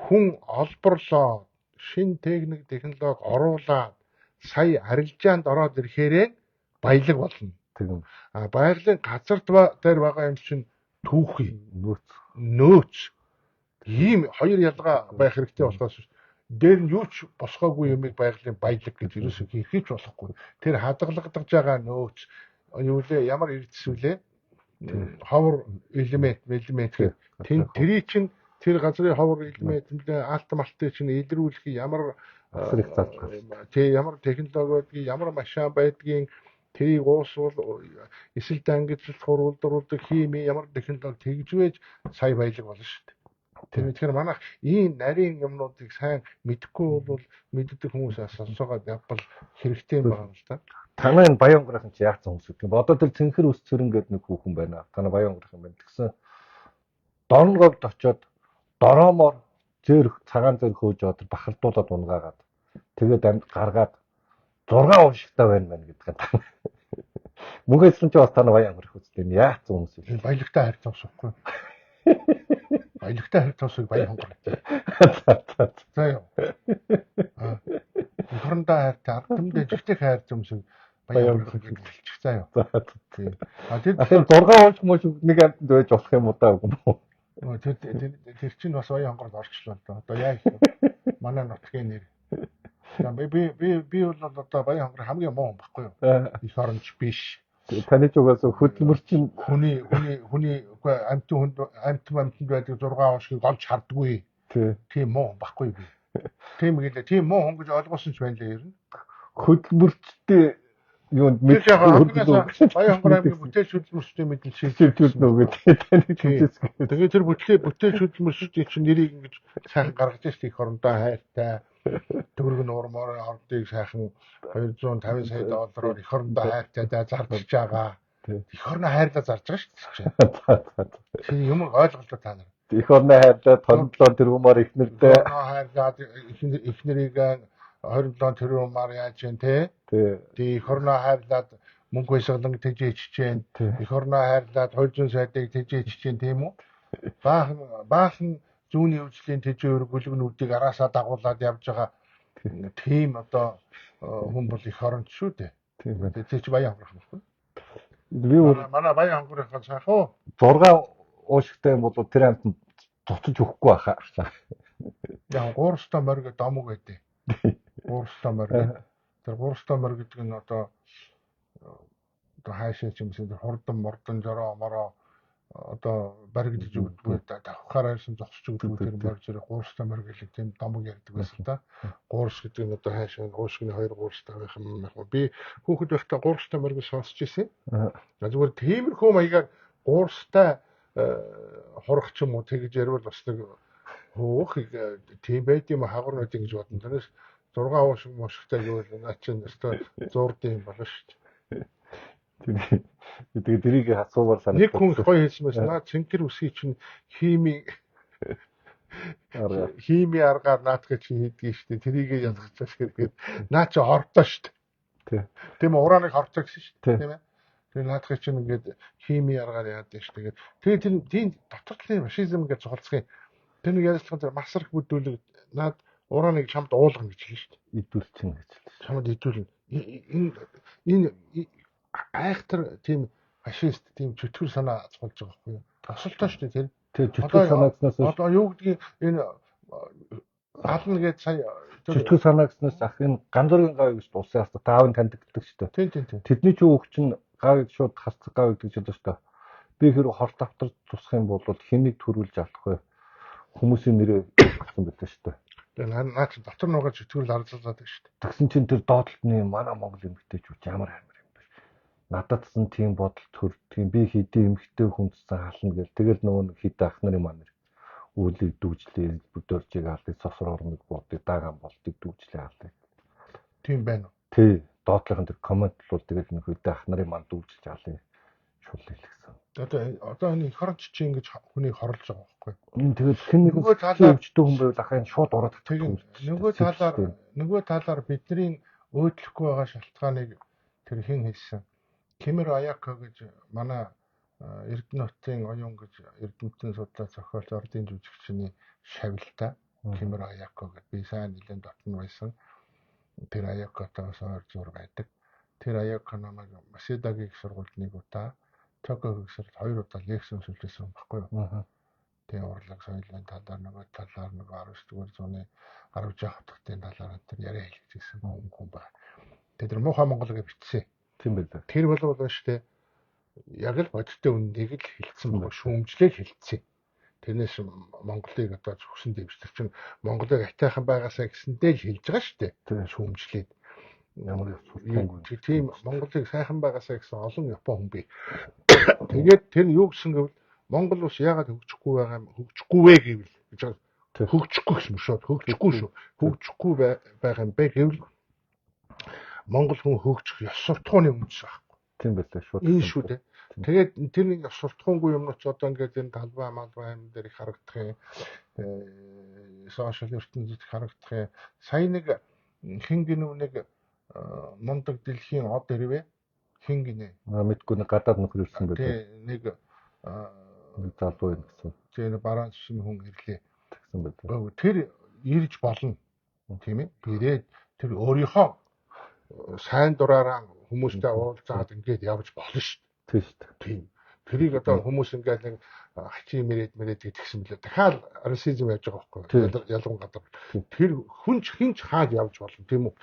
хүн олборлоо, шин техник технологи оруулаад сая арилжаанд ороод ирэхээрээ баялаг болно. Тийм. А байгалийн газар дээр байгаа юм чинь түүхий, нөөц. Ийм хоёр ялгаа байх хэрэгтэй болохоос дээр нь юу ч босгоогүй юмыг байгалийн баялаг гэж ерөөсөө хэлхийч болохгүй. Тэр хадгалагдаж байгаа нөөц юу лээ ямар эрдэс вүлээ? Ховор элемент гэх. Тэрий чинь тэр газрын ховор элемент мэлээ алт малтыг чинь илрүүлэх ямар асар их зардал. Тий ямар технологи байдгийг, ямар машин байдгийг тэрийг уусвал эсэл дангижлах, хуруулдруулдаг хими ямар технологи тэгж байж сая баялаг болно шүү дээ. Тийм тэгэхээр манайх ийм нарийн юмнуудыг сайн мэдэхгүй бол мэддэг хүмүүсээс сонсоогоод явбал хэрэгтэй юм байна л да. Танай энэ Баян өнгөрөх чи яатсан хүмүүс гэдэг юм. Одоо тэр Цэнхэр ус цэрэн гэдэг нэг хүүхэн байна. Танай Баян өнгөрөх юм байна. Тэгсэн Дорноговд очиод дороомоор зөөр цагаан зөөр хөөж аваад тэр бахардуулаад унгаагаад тэгээд амьд гаргаад 6 уншигтай байна мэн гэдэг юм. Мөнхөсөн чи бас танай Баян өнгөрөх үстэй яатсан хүмүүс вэ? Баялагтай харьцаа усахгүй. Баялагтай харьцаа усыг Баян хонгор. За яа. Эх орондоо хайртай, ард түмэндээ жигтэй хайр зөмсөг Баян хонгор хэлчих заа юу. Тийм. А тэр 6 уушиг муушиг нэг амьтанд байж болох юм уу даа үгүй юм уу? Тэр чинь бас Баян хонгорд орчлоо л доо. Одоо яа гэх манай нутгийн нэр. Би бол одоо Баян хонгор хамгийн муу хүн байхгүй юу? Их оронч биш. Таны ч угаасаа хөдөлмөр чинь хүний үгүй амьтан хүнд амьтанд байдаг 6 уушгийг олж хардггүй. Тийм муу хүн байхгүй би. Тийм гэлээ. Тийм муу хүн гэж ойлгосон ч байна лээ ер нь. Хөдөлмөрчтэй юунд мэдээ Баян хонгор аймгийн бүтээлч хөдөлмөрчдийн мэдэл шилжүүлнэ үү гэдэг таны хэлсэн. Тэгээд тэр бүтээлч хөдөлмөрчдийн чинь нэрийг ингэж сайхан гаргаж ирсэн их орондоо хайртай төгрөг нь урмаар ордыг сайхан 250 сая доллараар эх орондоо хайртай зарж байгаа. Эх орноо хайрлаа зарж байгаа шүү дээ. Тэр юм ойлголтоо та нар. Эх орноо хайрлаа 27 тэрбумаар их нэртэй. Эх орноо хайрлаад их нэрийг 27 тэрбумаар яаж юм те? Тий. Эх орноо хайрлаад мөнгө баясгалан тэжээч чинь. Эх орноо хайрлаад 200 сайдыг тэжээч чинь тийм үү? Баахан зүүнний хөгжлийн тэжээ өргөлгнүүдийг араасаа дагуулад явж байгаа тийм одоо хүн бол эх оронч шүү дээ. Тийм байна. Тэр чи Баян хонгор байхгүй. Би манай Баян хонгорынхаа сайхан уу? 6 уушигтай юм бол тэр амьтанд цуцаж өгөхгүй байхаа. Яг гуурстай морь гэдэг домог байдیں۔ Гуурстай морь. Тэр гуурстай морь гэдэг нь одоо хаашаа ч юмсэн тэр хурдан мордон жороо мороо одоо баригдаж өгдөггүй давхаар харсан зогсож өгдөггүй тэр морь зэрэг гуурстай морь гэдэг тийм домог ярьдаг байсан та. Гуурс гэдэг нь одоо хаашаа уушгины хоёр гуурстай байх юм яг. Би хүүхэд байхдаа гуурстай морь гэж сонсч ирсэн. Зүгээр тиймэрхүү маягаар гуурстай хурах ч юм уу тэгж ярил бас нэг хөөх тийм байд юм хагар нүд ингэж бодно. Тэрнээс 6 уушиг мушигтай гэвэл наа чинь өстой зуурд юм болно шүү дээ. Тэгээд тэрийг асуумаар санагдав. Нэг хүн гоё хэлсэн байсан. Наа цэнхэр үсгийг чинь хими аргаар наадах чи хийдгийг шүү дээ. Тэрийг ялгаж байгаа гэдэг. Наа чи хортой шүү дээ. Тийм үү? Урааныг хортой гэсэн шүү дээ. Тийм ээ. Тэр наадах чинь ингээд хими аргаар яадаг шүү дээ. Тэгээд тэр тийм дотор талын фашизм гэж цугалцах юм. Тэр нэг ярилцлагын дээр масар их бүдүүлэг наад урааныг чамд уулгана гэж хэлсэн шүү дээ. Идүүлчин гэж хэлсэн. Чамд идүүлнэ. Энэ айхтар тийм фашист тийм чөтгөр санаа цуглаж байгаа байхгүй юу? Тосолтой шүү дээ тэр. Тэр чөтгөр санаа гэснээс одоо юу гэдгийг энэ ална гэж сая чөтгөр санаа гэснээс ах энэ ганц бүрийн гавь гэж улсын хасдаг таавын таньдагдаг шүү дээ. Тийм. Тэдний ч хүүхд чинь гавьг шууд хасдаг гавь гэж хэлдэг шүү дээ. Би хэрэг хорт автар тусах юм бол хэнийг төрүүлж алах вэ? Хүмүүсийн нэрээ гэсэн байлаа шүү дээ. Тэгээ наа чи дотор нугаа чөтгөрл арзалзаад байна шүү дээ. Тэгсэн чинь тэр доотлолтны манай Монгол эмэгтэйчүүд ямар амар юм бэ? Надад ч тийм бодол төр тийм би хэдий эмэгтэй хүндсэн хална гэл тэгэл нөгөө нэг хэд ах нарын манер үүлийг дүүжлээ бүдөржийг алыг сосор ормыг бодыг дагаан болтыг дүүжлээ алыг. Тийм байна уу? Тий. Доотлохын тэр коммент бол тэгэл нэг хэд ах нарын ман дүүжилж алыг шул хэлсэн. Одоо энэ их оронч чи ингэж хүнийг хорлож байгаа байхгүй. Энэ тэгэл хэн нэгэн өвчтөн хүн байвал ахын шууд ороод татдаг. Нөгөө талаар бидний өөдлөхгүй байгаа шалтгааныг тэр хэн хэлсэн? Кимэр Аяко гэж манай Эрдэнэ хотын оюун гэж Эрдэмтэн судлаа зохиолч ордын жүжигчний шавилтай Кимэр Аяко гэж би сайн нэлээд дотно байсан. Тэр Аякотой бас ойр зур байдаг. Тэр Аяко намайг Маседагийн их сургуульд нэг удаа, Токио их сургуульд хоёр удаа лекц өнсөлжсэн юм баггүй юу? Тэгээ урлаг соёлын талаар нөгөө талаар нөгөө 19 дугаар зууны 10 хотын талаар тэр яриа хэлчихсэн хүн байна. Тэгээ тэр муухай Монгол гэж бичсэн. Тийм байлаа. Тэр болов шүү дээ. Яг л бодиттой үннийг л хэлсэн баг шүүмжлэл хэлсэн. Тэрнээс Монголыг одоо зүгсэн дэвждэг чинь Монголыг атайхан байгаасаа гэсэндээ л хэлж байгаа шүү дээ. Шүүмжлээд. Ямар сурталчгүй. Тийм Монголыг сайхан байгаасаа гэсэн олон Япон хүн бий. Тэгээд тэр нь юу гэсэн гэвэл Монгол улс яагаад хөгжихгүй байгаа юм хөгжихгүй вэ гэвэл гэж хөгжихгүй гэсэн юм шүү. Хөгжихгүй шүү. Хөгжихгүй байгаа юм бэ гэвэл Монгол хүн хөгжих ёс суртахууны үндэс байхгүй. Тийм байлаа шууд. Энэ шүү дээ. Тэгээд тэр нэг ёс суртахуунгүй юмнууд ч одоо ингээд энэ талбай малбай юм дээр их харагдах юм. Сошиал ертөнцид харагдах юм. Сая нэг хэн гинүү нэг мундаг дэлхийн од ирвэ. Хэн гинэ? Мэдгүй нэг гадаад нөхөр ирсэн байлаа. Тий, нэг залуу юм гэсэн. Тий, нэг бараан шин хүн ирлээ. Тэгсэн байлаа. Тэр ирж болно. Тийм ээ. Ирээд тэр өөрийнхөө сайн дураараа хүмүүстэй уулзаад ингээд явж болно шүү дээ. Тийм шүү дээ. Тийм. Тэрийг одоо хүмүүс ингээд нэг хачин мэрэд мэрэд гэдгсэн мөлий. Дахиад расизм явж байгаа байхгүй ялган гадар. Тэр хүн ч хинч хаад явж болно тийм үү?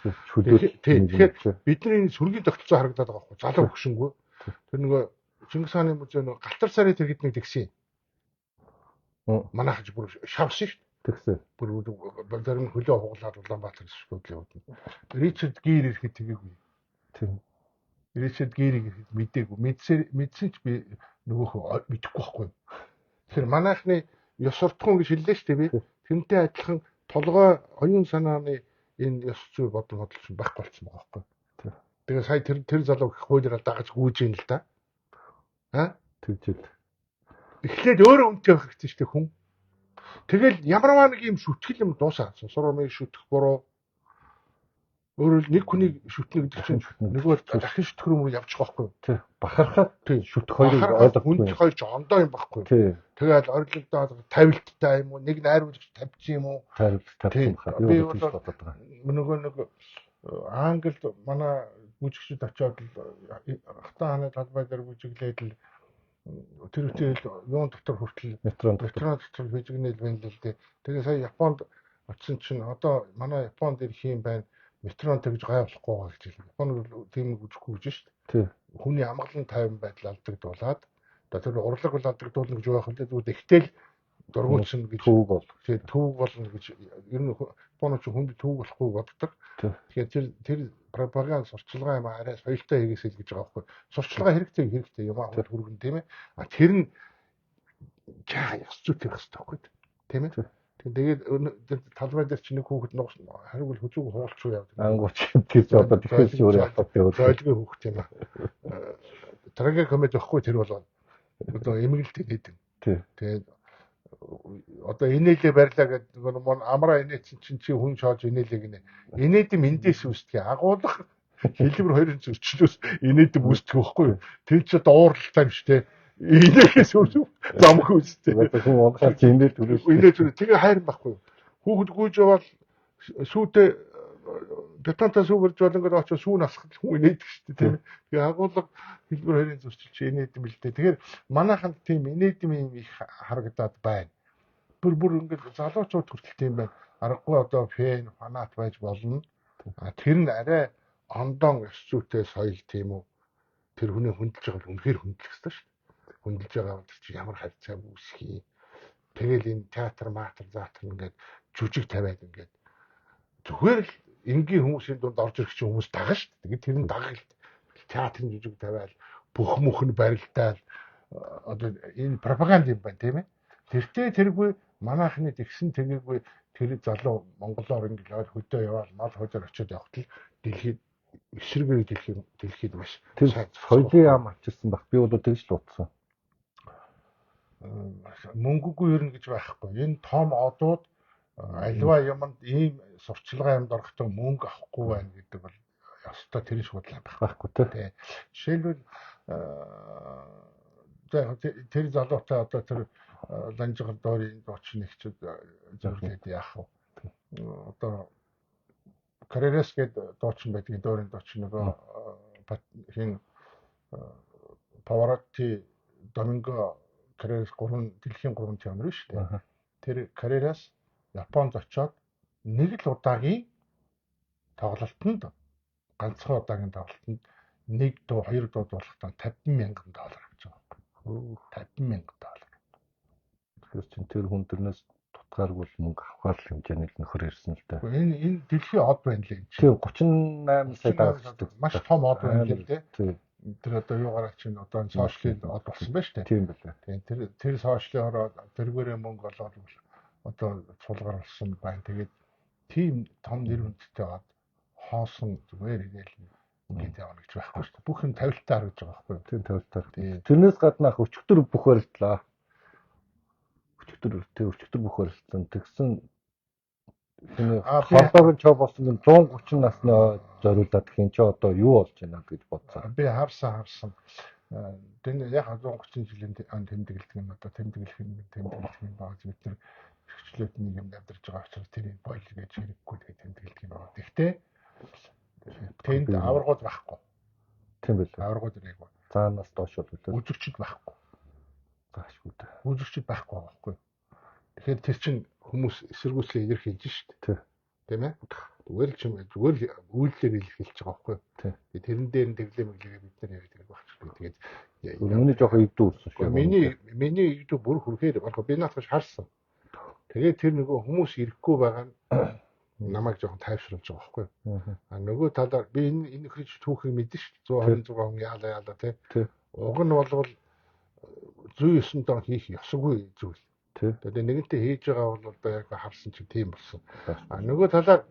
Тэгэхээр бидний энэ сүргийн тогтолцоо харагдаад байгаа байхгүй залуу хөгшингөө. Тэр нөгөө Чингис хааны музей нөгөө галтар сарын тэр гэдэг нэг тэгсэн. Манайх ч бүр шавсан шүү дээ. Тэгсэн. Бүр зарим хөлөө хуглаад Улаанбаатар школд явуулна. Ричард Гир ирэхэд тэгээгүй. Тийм. Ричард Гирийг ирэхэд мдээгүй. Мэдсэн ч би нөгөөх мэдэхгүй байхгүй. Тэгэхээр манайхны ёс суртахуун гэж хэллээ шүү дээ би. Тэрнтэй адилхан толгой оюун санааны энэ ёс зүй бодол чинь байхгүй болсон байгаа байхгүй. Тэгээ сая тэр залуу их хуулиар дагаж гүйж ийн л да. Аа? Тэгжэл. Эхлээд өөрөө үнэтэй байх хэрэгтэй шүү дээ хүн. Тэгэл ямарваа нэг юм шүтгэл юм дуусаа. Сусурмыг шүтэх буруу. Өөрөөр нэг хүнийг шүтнэ гэдэг чинь нөгөө дахин шүтэх рүү явчих واخгүй. Тий. Бахархаад шүтэх хоёрыг ойлгохгүй. Хүндлэх хоёр ч ондоо юм байхгүй. Тэгэл орилдоо тавилттай юм уу? Нэг найруулагч тавьчих юм уу? Тавилт тавьчих юм хаа. Би бол нөгөө нэг Англид манай бүжигчд очиод хатан хааны талбай дээр бүжиглээд л тэр үтэл юун дотор хүртэл метрон дотор бүжигнэл байна л дээ. Тэгээ сая Японд очисон чинь одоо манай Японд ирэх юм байна. Метрон тэгж гай болохгүй байгаа гэж хэлээ. Японд тийм үжихгүй гэж шүү дээ. Хүний амгалан тайван байдал алдагдуулаад одоо тэр урлаг бол алдагдуулна гэж байх үлээ зүгээр ихтэл дургуутсан гэж төвөг бол. Тэгээ төвөг болно гэж ер нь Японууд ч хүнд төвөг болохгүй боддог. Тэгэхээр тэр пропаганд сурчлагын юм арай соёлтой хийгээсэй л гэж байгаа байхгүй. Сурчлагаа хэрэгтэй юм аа хүргэн тийм ээ. А тэр нь жаа ёс зүйтэй байх хэрэгтэй байхгүй тийм ээ. Тэгээд талбай дээр чи нэг хүүхэд хариуг л хүзүүг хуулчих уу явдаг. Ангууч тэр чи одоо тэгэхээр чи өөрөө явах гэдэг. Зойлгүй хүүхэд юм аа. Трагикомеди байхгүй тэр бол одоо эмгэлтэй гэдэг. Тэгээд одоо инээлээ барьлаа гэдэг нөгөө амраа инээсэн чинь чи хүн шоож инээлээ гинэ. Инээдэм эндээс үүсдэг. Агуулга хэлбэр хоёрын зөрчлөөс инээдэм үүсдэг байхгүй юу? Тэр чи одоо ууралтай юм шүү дээ. Инээхээс үүсв замх үүсдэг. Хүн унахаар чи инээд төрөө. Инээд төрөө. Тэгээ хайр байхгүй юу? Хүүхэд гүйж яваал сүйдээ бетонтой сүү барьж бол ингээд очиж сүү насах хүн инээдэг шүү дээ тийм ээ. Тэгээ агуулга хэлбэр хоёрын зөрчил чи инээдэм л дээ. Тэгэхээр манайханд тийм инээдэм юм их харагдаад байна. Бүр ингээд залуучууд хүртэл тийм байна. Аргагүй одоо фэн, фанат байж болно. А тэр нь арай ондон ёс зүйтэй соёл тийм үү? Тэр хүний хөндлөж байгаа үнэхээр хөндлөх ёстой шүү дээ. Хөндлөж байгаа бол чи ямар харьцаа үүсгэх юм. Тэгэл энэ театр, маатар, заатар ингээд жүжиг тавиад ингээд зүгээр л энгийн хүмүүсийн дунд орж ирэх чинь хүмүүс дагна шүү дээ. Тэгээд тэр нь дагал театрын жүжиг тавиал бүх мөх нь барилдаал одоо энэ пропаганд юм байна тийм ээ. Тэртээ тэргүй манайхны тэгсэн тэгээгүй тэр залуу монголоор ингээд яваад хөдөө яваал мал хожоор очиод явахад л дэлхийд эсрэгээр дэлхийд маш тэр соёлын яам авчирсан баг. Би бол тэгж л утсан. Мөнгөгүй ернэ гэж байхгүй. Энэ том одууд альва юмд ийм сурчлагын юмд орохдоо мөнгө авахгүй байна гэдэг бол ёстой тэр шуудлаа байхгүй тий. Жишээлбэл тэр залуутай одоо тэр ланжигар дорын дуучин нэгчүүд зөвлөд яах вэ? Одоо Каререс гэдэг дуучин байдаг, дорын дуучин нөгөө хин Паваротти, Доминго Каререс гурван дэлхийн гурван тенор шүү дээ. Тэр Каререс Японд очиод нэг л удаагийн тоглолтод ганцхан удаагийн тоглолтод нэг дуу хоёр дуу дуулахдаа $50,000 авч байгаа байхгүй. $50,000. Тэгэхээр чин тэр хүн дөрнөөс тутгааргүй л мөнгө авахар л хэмжээний л нөхөр ирсэн л дээ. Энэ дэлхийн од байна л юм чи. Тийм 38 сая дагагчтай. Маш том од байна л дээ. Тэр одоо юугаараа чинь одоо энэ сошиалын од болсон байна шүү дээ. Тийм байлаа. Тийм тэр сошиалын ороо тэргээрээ мөнгө олоод одоо цулгаар болсон байна. Тэгээд тийм том нэр хүндтэй од хоосон зүгээр ингээл ингээд явна гэж байхгүй шүү дээ. Бүх юм тавилттай харагдаж байгаа байхгүй юу? Тийм тавилттай. Тэрнээс гадна өчигдөр бүх барилтлаа. Өчигдөр бүх барилтсан. Тэгсэн холбоог нь чоо болсон нь 130 насны зориулаад хин ч одоо юу болж байна гэж бодсон. Би харсан. Тэр яг 130 жилийн тэмдэглэдэг юм одоо тэмдэглэх юм баг бид нар эрхчлөөд нэг юм амьдарч байгаа учраас тэрийг бойл гэж хэрэггүй гэж тэмдэглэдэг юм байна. Тэгтээ тэнд аваргууд байхгүй. Тийм байлээ. Аваргууд ирээгүй. Заанаас доош бол үлээ. Үзэгчд байхгүй. Заашгүй дээ. Үзэгчд байхгүй байгаа байхгүй. Тэгэхээр тэр чинь хүмүүс эсэргүүцлээ илэрхийлж шүү дээ. Тийм ээ. Зүгээр л чим зүгээр л үйлдэлээр илэрхийлж байгаа байхгүй. Тэгээ тэрэн дээр нь тэглээ мэглээгээ бид нар яриад байгаа байх ч. Тэгээд миний жоохон эгдүү үлсэн шүү. Миний эгдүү бүр хүрхээр барах би наадах харсан. Тэгээд тэр нөгөө хүмүүс ирэхгүй байгаа нь намайг жоохон тайвшруулж байгаа байхгүй. А нөгөө талаар би энэ нөхрийн түүхийг мэдэн шүү дээ. 126 хүн яалаа тий. Уг нь болвол зүй ёсондоо хийх ёсгүй зүйл. Тэгээд нэгэнтээ хийж байгаа бол одоо яг харсан чинь тийм болсон. А нөгөө талаар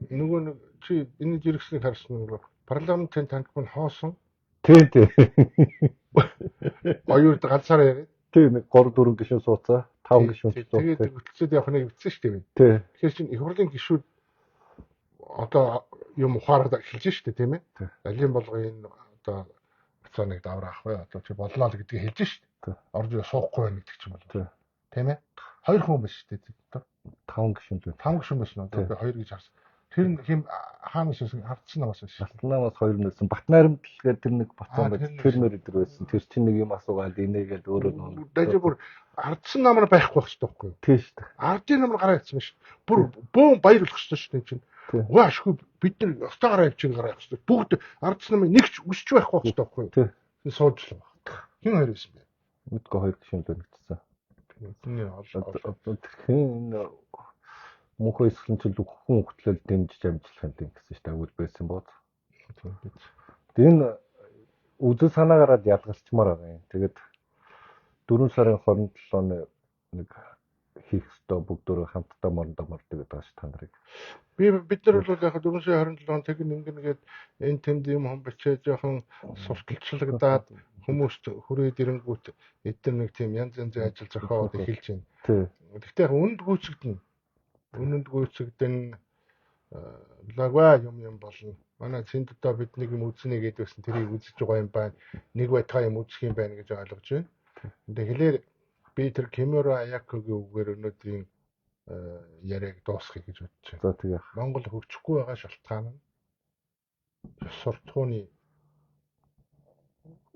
нөгөө нэг чи энэ жиргснийг харсан нь парламентын танк мань хоосон. Тийм тийм. Оюур ганцаараа яриад. Тийм 3 4 гишүүн сууцаа, 5 гишүүн сууцаа. Тэгээд хөтөлцөөд явах нэг битсэн шүү дээ. Тийм. Тэгэхээр чинь их хурлын гишүүд одоо юм ухаарад эхэлж шүү дээ, тийм ээ. Алийн болгон энэ одоо бацааныг давраах вэ? Одоо чи болноо л гэдгийг хэлж шүү дээ. Орж суухгүй байх гэдэг ч юм бол. Тийм ээ. 2 хүн биш шүү дээ. 5 гишүүн зүйл. 5 гишүүн байсан уу? Би 2 гэж харсан. Тэр нь хэм хаанаас байсан? Хардсан намаас байсан. Хардсан намаас 2 байсан. Батнайрамдал гэдэг тэр нэг бацаан байсан. Тэр нэр өдр байсан. Тэр чинь нэг юм асуугаад инээгээд өөрөө нөө. Дажи бүр хардсан намар байхгүй байх хэрэгтэй байхгүй юу? Тийм шүү дээ. Ардын намар гараа явсан шүү. Бүр бөөн баяр болох хэрэгтэй шүү дээ чинь. Үгүй ашгүй бид нар ёстой гараа явчих гараа явах хэрэгтэй. Бүгд ардсан намын нэг ч өсч байхгүй байх хэрэгтэй байхгүй юу? Тийм. Сууж л баг. Хэн хоёр байсан бэ? Мэдгүй хоёр гишүүн дөнгөцсөн. Тэний одоо тэрхэн энэ мөнхөө эсгэлэн хүн хөтлөл дэмжиж амжлах юм гэсэн чинь агуул байсан бооз. Энэ үзэл санаагаараа ялгарчмаар байгаа юм. Тэгээд 4 сарын 27-ны нэг хийх ёстой бүгдөө хамтдаа морондоо мордог гэдэг ааш та нарыг. Бид нар бол яг 4 сарын 27 он тэг ингэн гээд энэ тэнд юм хом бичээ жоохон сурталчилагдаад хүмүүст хүрээд ирэнгүүт эдгээр нэг тийм янз янзын ажил зохиогоод эхэлж байна. Гэхдээ яг үнэнд гүйцэгдэнэ. Үнэнд гүйцэгдэн лагва юм болно. Манай цэнд одоо бид нэг юм үзнэ гэдээ байсан тэрийг үзэж байгаа юм байна. Нэг байтгаа юм үзэх юм байна гэж ойлгож байна. Тэгэхээр би тэр Кимура Аякогийн үгээр өнөөдрийн яриаг дуусгая гэж бодож байна. За тэгээ. Монгол хөгжихгүй байгаа шалтгаан нь ёс суртахууны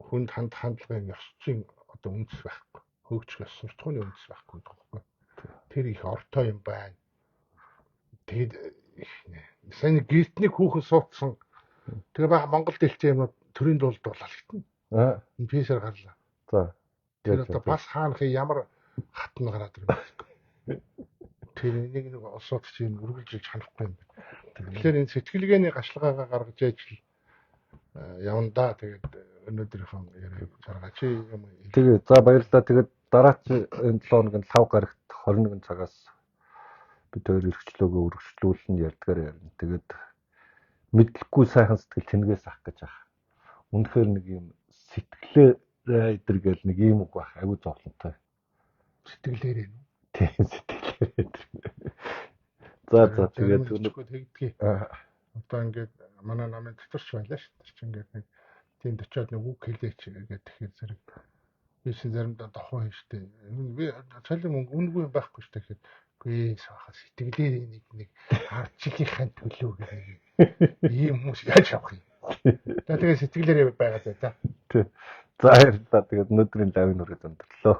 хүнд хандлагын ёс зүйн одоо үндэс байхгүй. Хөгжих ёс суртахууны үндэс байхгүй гэдэг байхгүй. Тэр их ортой юм байна. Тэгээд сайн гэртний хүүхэн суудсан. Тэгээ бага Монгол дэлхий юмнууд төрийн дуулд болоо л гэтэн. Энэ писэр гарлаа. За. Тэр одоо бас хаанхын ямар хатан гараад ирэх юм бэ? Тэр нэг нэг улсууд чинь үргэлж ханахгүй юм байна. Тэгэхээр энэ сэтгэлгээний гашлагаагаа гаргаж ээж л явна да. Тэгээд өнөөдрийнхөө яриаг заргаа чи юм. Тэгээ за баярлалаа. Тэгээд дараач энэ 7 хоногийн лав гарагт 21 цагаас бид хоёр эрхчлөөгөө өргөжлүүлэн ярьдгаар ярина. Тэгээд мэдлэггүй сайхан сэтгэл тэнэгээс ах гэж ах. Үнэхээр нэг юм сэтгэлээрээ идэргээл нэг юм үг байх аюу зовлонтой. Сэтгэлээрээ нүү? Тийм, сэтгэлээрээ идэр. За за тэгээд тэгдгийг. Одоо ингээд манай намын доторч байлаа шүү. Тэр чинь ингээд нэг тийм очиод нэг үг хэлээч гэдэг тэгэхээр зэрэг би чинь заримдаа дохоо хийжтэй. Би цалин мөнгө үнэгүй юм байхгүй шүү тэгэхээр үгүй саахаа сэтгэлээр нэг ардчлалынхаа төлөө гэх нэг ийм хүмүүс яаж авах юм. За тэгээ сэтгэлээрээ байгаад бай та. Тий. За баярлалаа. Тэгээд өнөөдрийн лайвыг нүрээд өндөрлөө.